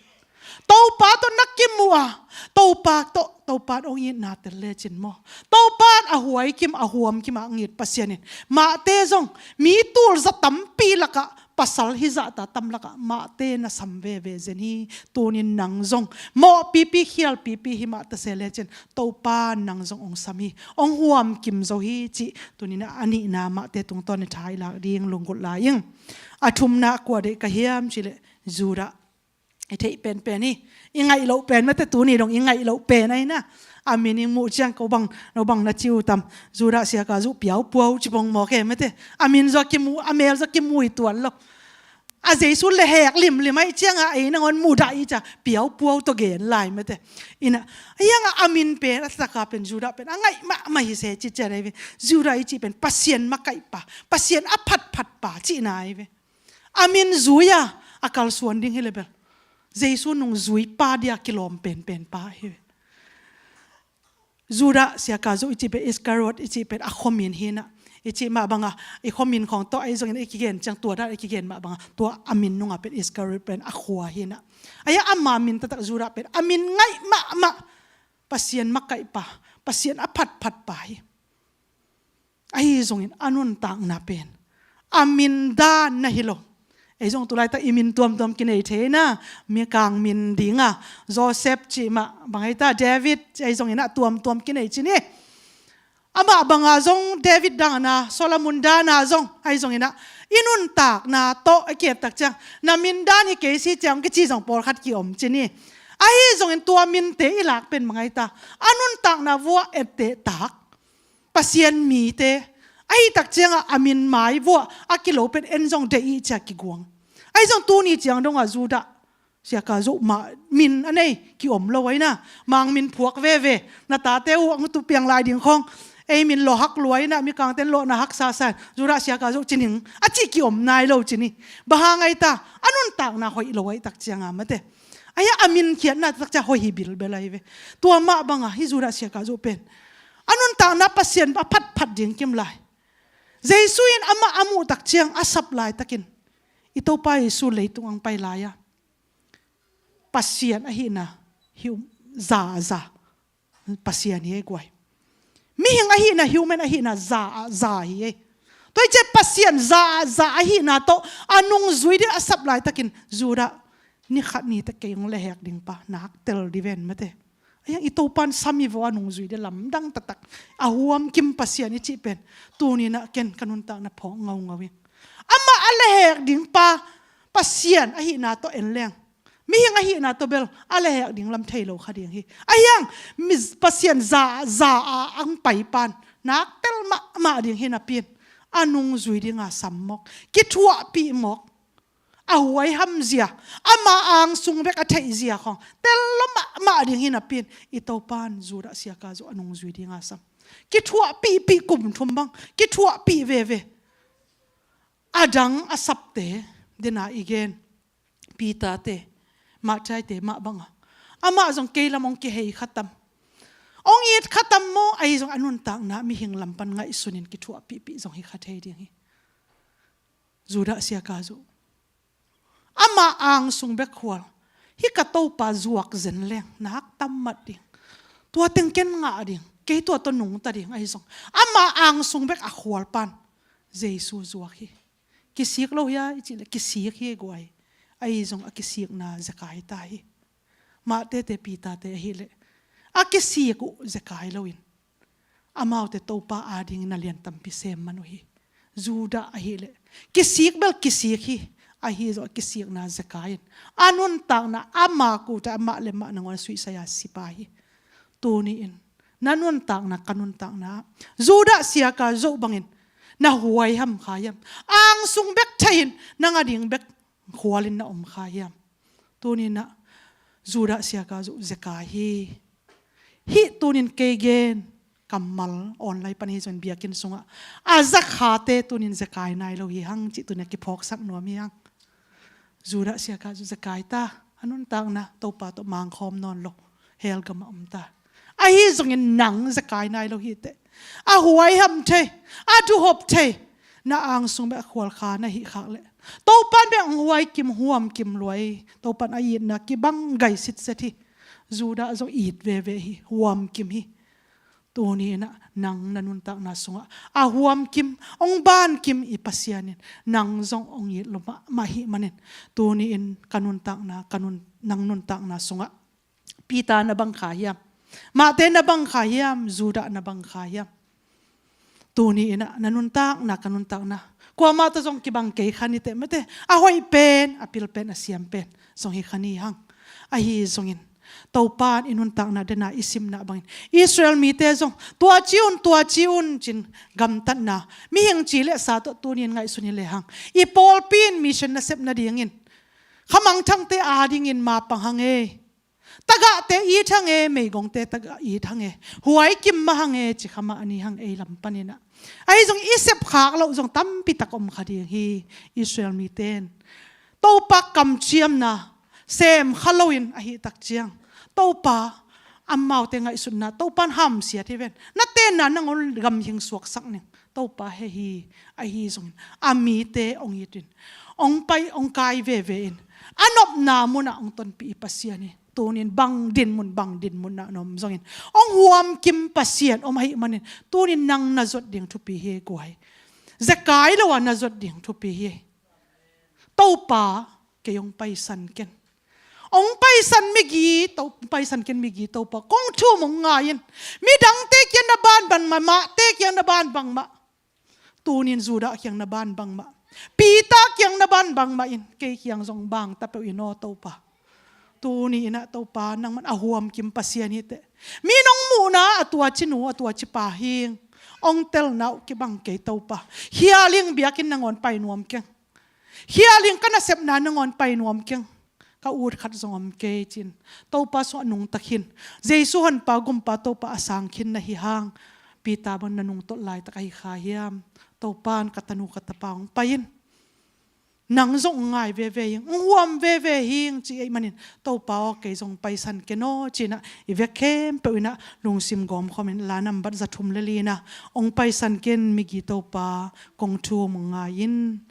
Topa tawh na kimuh a, Topa tawh, Topa in ong itna tel lecin maw? Topa in a huaikim a huamkim a ngit Pasian in Mahte zong mi tulza tampi lakah pasal hizahta tamlakah mahte na sam veve zen hi. Tunin nang zong mawhpipi khialpipi hi mah ta se lecin Topa nang zong hong sam hi, hong huamkim zo hi cih tunin a nihna mahte tungtawn i tha i lak ding lunggulh lai ing. A thumna kua deih ka hiam cih leh Judah i theih penpen hi. I ngaih loh pen mate, tuni dong i ngaih loh pen ahi na. A min i muh ciang ko bang, no bang na ci uh tam? Judah Siakazu Piaupuau ci bong maw ke mate. A min zaw kimu, a mel zaw kimu i tuan lo. A Jesu le hek limlim ahi ciang a ei nangawn mudah i ca Piaupuau tawh gen lai mate. Ina, a hiang a a min pen, a taka pen Judah pen a ngaih mahmah hi se ci cian ahi ve. Judah i cih pen Pasian makaihpa, Pasian a phatphatpa cihna ahi ve. A min zui a, a kalsuan ding hi le bel Jesu nungzuipa dia kilawm penpenpa hi ve. Judah Siakazu i cih pen Iskariot i cih pen a khuamin hi na. I cih mah banga i khuamin khawng tawh ahi zongin i kigen ciang tua dan i kigen mah banga tua a min nunga pen Iskariot pen a khua hi na. A hiang ama min taktak Judah pen a min ngaih mahmah, Pasian makaihpa, Pasian a phatphatpa hi. Ahi zongin a nuntakna pen a min dan na hi lo. Ei zong tulaitak i min tuamtuam kinei thei na, mikang min dinga Joseph cih mah bang ahi ta, David cih ahi zongin a tuamtuam kinei ci ni. Amah banga zong David dangna, Solomon dana zong ahi zongin a i nuntakna tawh a kiettak ciang na min dan hi kei si ciang kici zong pawlkhat kiom ci ni. Ahi zongin tua minte i lak pen bang ahi ta, a nuntakna vua etteh tak Pasian mite ahi tak ciangah a min mai vuah a kilo pen en zong deih i cia kiguang. Ahi zong tuni ciang dongah Judah Siakazu mah min a nei kiom lo ahi na. Mang min phuak veve, na tate uh ang tu piang lai ding khawng ei min lawhak lua ahi na, mikangten lawhna haksa san Judah Siakazu ci ning a cih kiom nai lo ci ni. Bang hang ahi ta, a nuntakna hoih lo ahi tak cianga mate. A hiang a min khiatna takcia hoih hi bilbel ahi ve. Tua mah banga hi Judah Siakazu pen a nuntakna Pasian a phatphat ding kim lai. Jesu in amah a muh tak ciang a sap laitakin i Topa Jesu leitung ang pai lai-a Pasian ahihna hi um, za a za Pasian hi ei guai. Mihing ahihna, human ahihna za a za hi ei. Tua hi ciah Pasian za a za ahihna tawh a nungzui ding a sap laitakin Judah ni khat ni teh kei hong lehhek ding pa nak tel di ven mate. A hiang i Topan sam hi vaw a nungzui ding lamdang taktak. A huamkim Pasian i cih pen tuninah ken ka nuntakna phawk ngaungau in. Amah a lehhek ding pa Pasian ahihna tawh en leng mihing ahihna tawh bel a lehhek ding lam thei lo kha ding hi. A hiang mi Pasian za za a ang pai pan nak tel mahmah ding hi napi in a nungzui dinga sam mawk, kithuahpih mawk. A huaiham zia, ama angsung bek a theih zia khawng tel lo mahmah ding hi napi in i Topan Judah Siakazu a nungzui dinga sam. Kithuahpihpih kum thum bang kithuahpih veve. A dang a sapte dena i gen Peter-te, Matthai-te mah banga amah zong kei lam hong kihei khatam, hong it khatam maw, ahi zong a nuntakna mihing lam pan ngaihsunin kithuahpihpih zong hi kha thei ding hi. Judah Siakazu ama angsung bek khual, hih ka Topa zuak zen leng nak tam mat ding, tua teng ken ngah ding, kei tua tawh nungta ding, ahi zong ama angsung bek a khual pan Jesu zuak hi. Kisik lo hia i cih leh kisik hi guai. Ahi zong a kisikna zekai ta hi. Mahtete Peter-te ahileh a kisik uh zekai loin amaute Topa adingin a lian tampi sem man uh hi. Judah ahileh kisik bel kisik hi. Ahi zong a kisikna zekai in a nuntakna ama kute amah le mah nangawn suihsai-a sipa hi. Tuni-in na nuntakna, ka nuntakna Judah Siakazu bangin na huaiham kha hiam? Angsung bek theihin nang a ding bek khualin na om kha hiam? Tuninah Judah Siakazu zekai hi. Hih tunin kei gen kammal online pan hi zong biakinn sungah a zakhate tunin zekai nai lo hi hang cih tunin a kiphawksak nuam hi hang. Judah Siakazu zekai ta, a nuntakna Topa tawh mangkhawm nawn lo, hell gamah om ta. Ahi zongin nang zekai nai lo hi teh. A huaiham thei, a duhop thei, na angsung bek a khual kha na hih khak leh Topan bek ang huaikim huamkim luai. Topan a itna kibang gai sitset hi. Judah zong it veve hi, huamkim hi. Tuni inah nang na nuntakna sungah a huamkim, hong bankim i Pasian in nang zong hong it lo mahmah ahih manin, tuni in ka nuntakna, ka nun, nang nuntakna sungah Peter na bang kha hiam? Matthai na bang kha hiam? Judah na bang kha hiam? Tuni inah na nuntakna, ka nuntakna, kuamah tawh zong kibang kei kha ni teh mate. A hoih pen, a pil pen, a siam pen zong hi kha ni hang. Ahi zongin Topa in i nuntakna dena i simna bangin Israel mite zong tua ci un, tua ci un ci-in gamtatna, mihing ci le sa tawh tuni in ngaihsun hi lehang, i pawlpi in mission nasep nadingin khamangthangte adingin mapang hang e, tagahte it hang e, meigongte tagah it hang e, huai kim mah hang e, ci kha mah a ni hang ei lam panin ah. Ahi zong i sepkhak loh zong tampi tak om kha ding hi. Israel mite in Topa kamciamna sem kha loin ahih tak ciang, Topa amaute ngaihsutna, Topa in hamsiat hi ven. Na tenna nangawn gamhing suaksak ning. Topa heh hi. Ahi zongin a mite hong it in, hong pai, hong kai veve in, a nopna munah hong tonpih i Pasian hi. Tunin bang dinmun, bang dinmun ah na om zongin hong huamkim Pasian om ahih manin, tunin nang na zuat ding thupi hi guai. Zekai lo a na zuat ding thupi hi. Topa, kei hong paisan ken. Hong paisan migi, to, hong paisan ken migi Topa. Kong thum hong ngai in. Midangte kiang na ban bangmah, mahte kiang na ban bangmah. Tunin Judah kiang na ban bangmah. Peter kiang na ban bangmah in, kei kiang zong bang ta peuh in aw Topa. Tuni inah Topa, nangman a huamkim Pasian hi teh. Mi nong muhna a tua ci nu, a tua ci pa hing hong telna uh kibang kei Topa. Hialing biakinn nangawn pai nuam keng. Hialing ka nasepna nangawn pai nuam keng. Ka ut khat zong om kei ci-in Topa sungah nungta khin. Jesu honpa gumpa Topa a sang khin na hi hang. Peter bang na nungtolh laitak ahi kha hiam? Topa in ka tanu ka tapa hong pai in. Nang zong ngai veve hing, hong huam veve hing ci ahih manin, Topa aw kei zong paisan ken aw ci-in ah, i vek khempeuh inah lungsim gawmkhawm in la nambat za thum le li inah, hong paisan ken migi Topa, kong thum hong ngai in.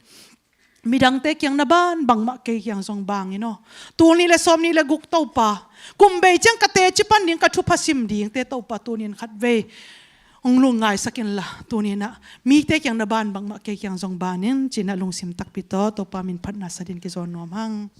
Midangte kiang na ban bangmah kei kiang zong bang in aw. Tul nih le sawm nih le guk Topa, kum bei ciang ka teci pan ding, ka thupha sim dingte Topa tunin khatvei hong lungngai sak inla, tuni inah mite kiang na ban bangmah kei kiang zong ban in ci-in ah lungsim takpi tawh Topa min phatna sa dingin kizawn nuam hang.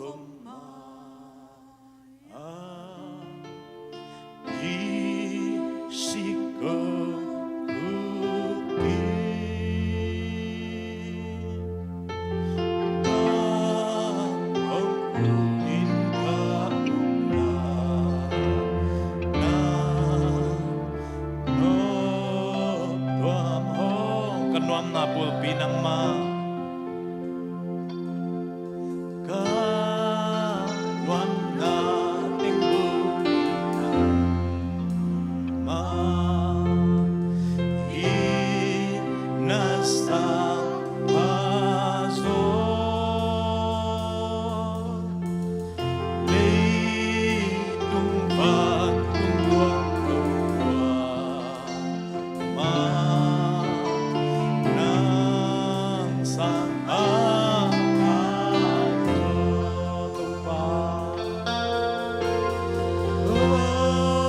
Ka nuamna bulpi nangmah. Ka nuamna teng bulpi nangmah. Hi na sang pha zaw. Leitung vantung luang lo tua ma nang sang a Topa. Topa. Topa.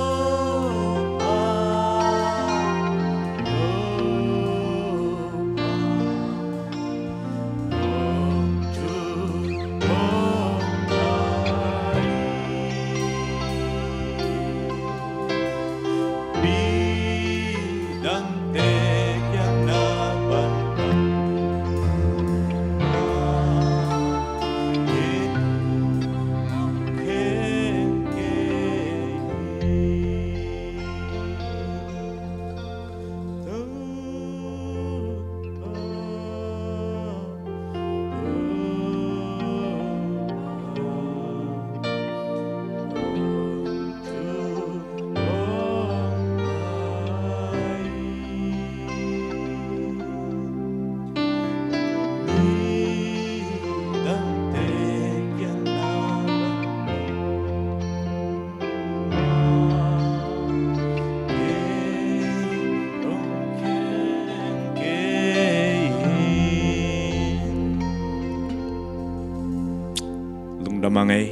Lungdam a ngei.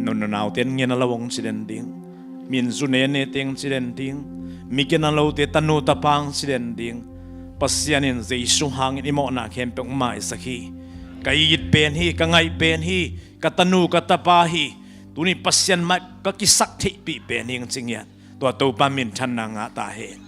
Nunau ten ngen a lo hong ci den ding. Min zu nene teng ci den ding. Mi gen a lote tanu tapa hong ci den ding. Pasian in Jesu hangin i mawhna khempeuh maisak hi. Ka it pen hi, ka ngaih pen hi, ka tanu ka tapa hi. Tuni Pasian mai ka kisak theihpih pen hi hong ci ngiat. Tua Topa minthanna ngah ta hen.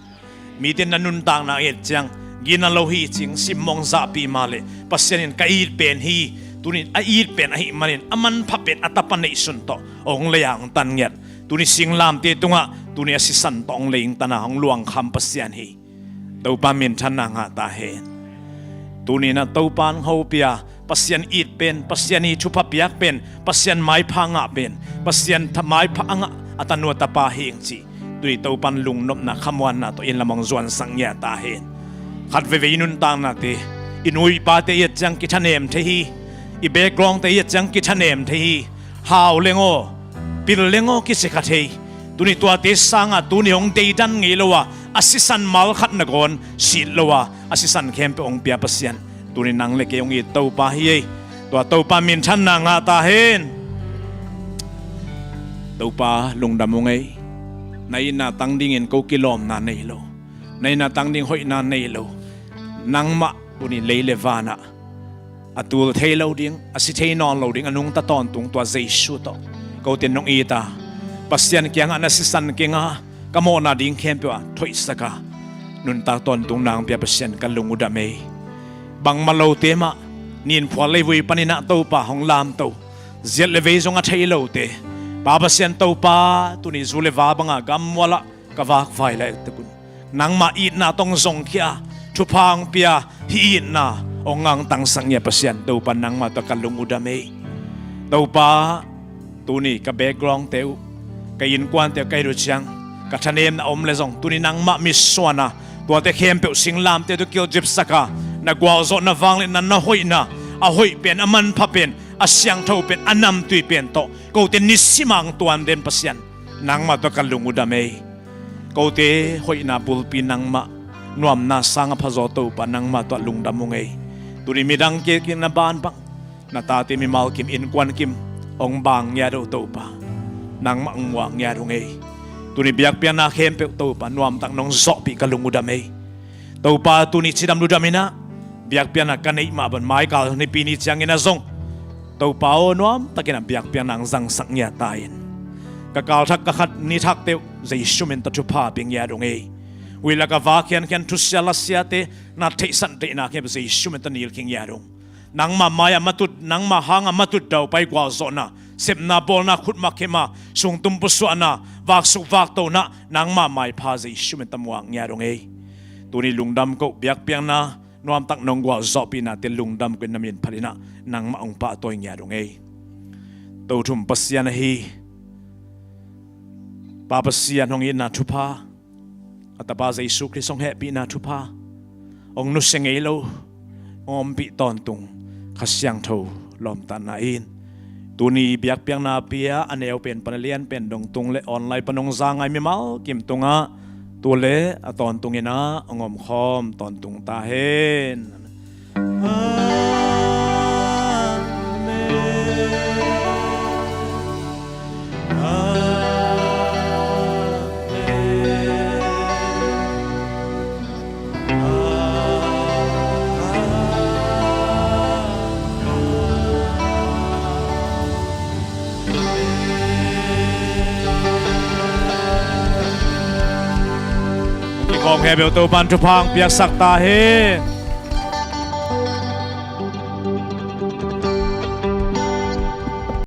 Mite na nuntakna et ciang gina lo hi cing simmawng zahpih mah leh Pasian in ka it pen hi. Tuni a it pen ahih manin a manpha pen a tapa neihsun tawh hong lei a hong tan ngiat. Tuni singlamte tungah tuni a sisan tawh hong lei hong tan a hong luangkham Pasian hi. Topa minthanna ngah ta hen. Tuni na Topa hong hopih a Pasian it pen, Pasian i thupha piak pen, Pasian maipha ngah pen, Pasian tha- maipha a ngah a tanu a tapa hi ing ci. Tui Topan lungnopna khamuanna tawh in lam hong zuansak ngiat ta hen. Khat veivei i nuntaknate, i nu i pate i et ciang kithanem thei hi. I backgroundte i et ciang kithanem thei hi. Hau leng aw, pil leng aw kici kha thei. Tuni tuate sangah tuni hong deidan ngei lo a, a sisan mal khat nangawn sit lo a, a sisan khempeuh hong pia Pasian. Tuni nang le kei hong it Topa hi ei. Tua Topa minthanna ngah ta hen. Topa lungdam ung ei. Na itna tang dingin ko kilawmna nei lo. Na itna tang ding hoihna nei lo. Nangmah tuni lei le vanah a tul thei lo ding, a si thei nawn lo ding, a nungta tawntung tua Jesu tawh kote nong it a, Pasian kiangah na sisan kinga, ka mawhna ding khempeuh ah thoihsak a, nuntak tawntung nang pia Pasian ka lung uh dam ei. Bangmah lote mah, ninphual leivui paninah Topa hong lamto, ziat le vei zong a thei lote, Pa Pasian Topa, tuni zu le va banga gammualah ka vakvai lai tekun nangmah itna tawh hong zongkhia, thupha hong pia, hih itna hong ngangtangsak ngiat Pasian Topa nangmah tawh ka lung uh dam ei. Topa, tuni ka backgroundte uh, ka innkuante uh ka it uh ciang ka thanemna om le zong tuni nangmah mitsuan a, tuate khempeuh singlamteh tawh kilcipsak a, na gualzawhna vangliatna, na hoihna, a hoih pen, a manpha pen, a siangtho pen, a namtui pen tawh kote nisim a hong tuan den Pasian nangmah tawh ka lung uh dam ei. Kote hoihna bulpi nangmah, nuamna sang a phazaw Topa nangmah tawh lungdam ung ei. Tuni midang kikna ban bang, na tate mimal kim, innkuan kim hong bang ngiat uh Topa, nangmah hong muak ngiat ung ei. Tuni biakpiakna khempeuh Topa nuamtak nong zawhpih ka lung uh dam ei. Topa tuni cidam ludam inah biakpiakna ka neih mah bang maikal nipi ni ciangin a zong Topa aw, nuamtakin a biakpiakna hong zangsak ngiat ta in. Ka kal thak, ka khat ni thakte uh Jesu min tawh thupha pia ngiat ung ei. Huih lak a va khiankhian, thusia lasiate na theihsan theihna khempeuh Jesu min tawh nilkhia ngiat ung. Nangmah mai-ah matut, nangmah hangah matut, daupai gualzawhna, sepna bawlna, khutmak khemna, sungtum pusuahna, vaksuk vaktona, nangmah maipha Jesu min tawh muak ngiat ung ei. Tuni lungdam ko, biakpiakna nuamtak nong gualzawhpihnate lungdam ko in, na min phatin ah nangmah hong pahtawi ngiat ung ei. Tothum Pasian ahi Pa Pasian hong itna thupha, a Tapa Jesu Khrist hong hehpihna thupha, hong nusia ngei lo, hong ompih tawntung Kha Siangtho lawmtatna in tuni biakpiakna pia a neu pen pan a lian pen dong tung le online pan hong za ngai mimal kim tungah tu le a tawntungin ah hong omkhawm tawntung ta hen. Amen. Amen. Kikhawm khempeuh Topa'n thupha hong piaksak ta hen.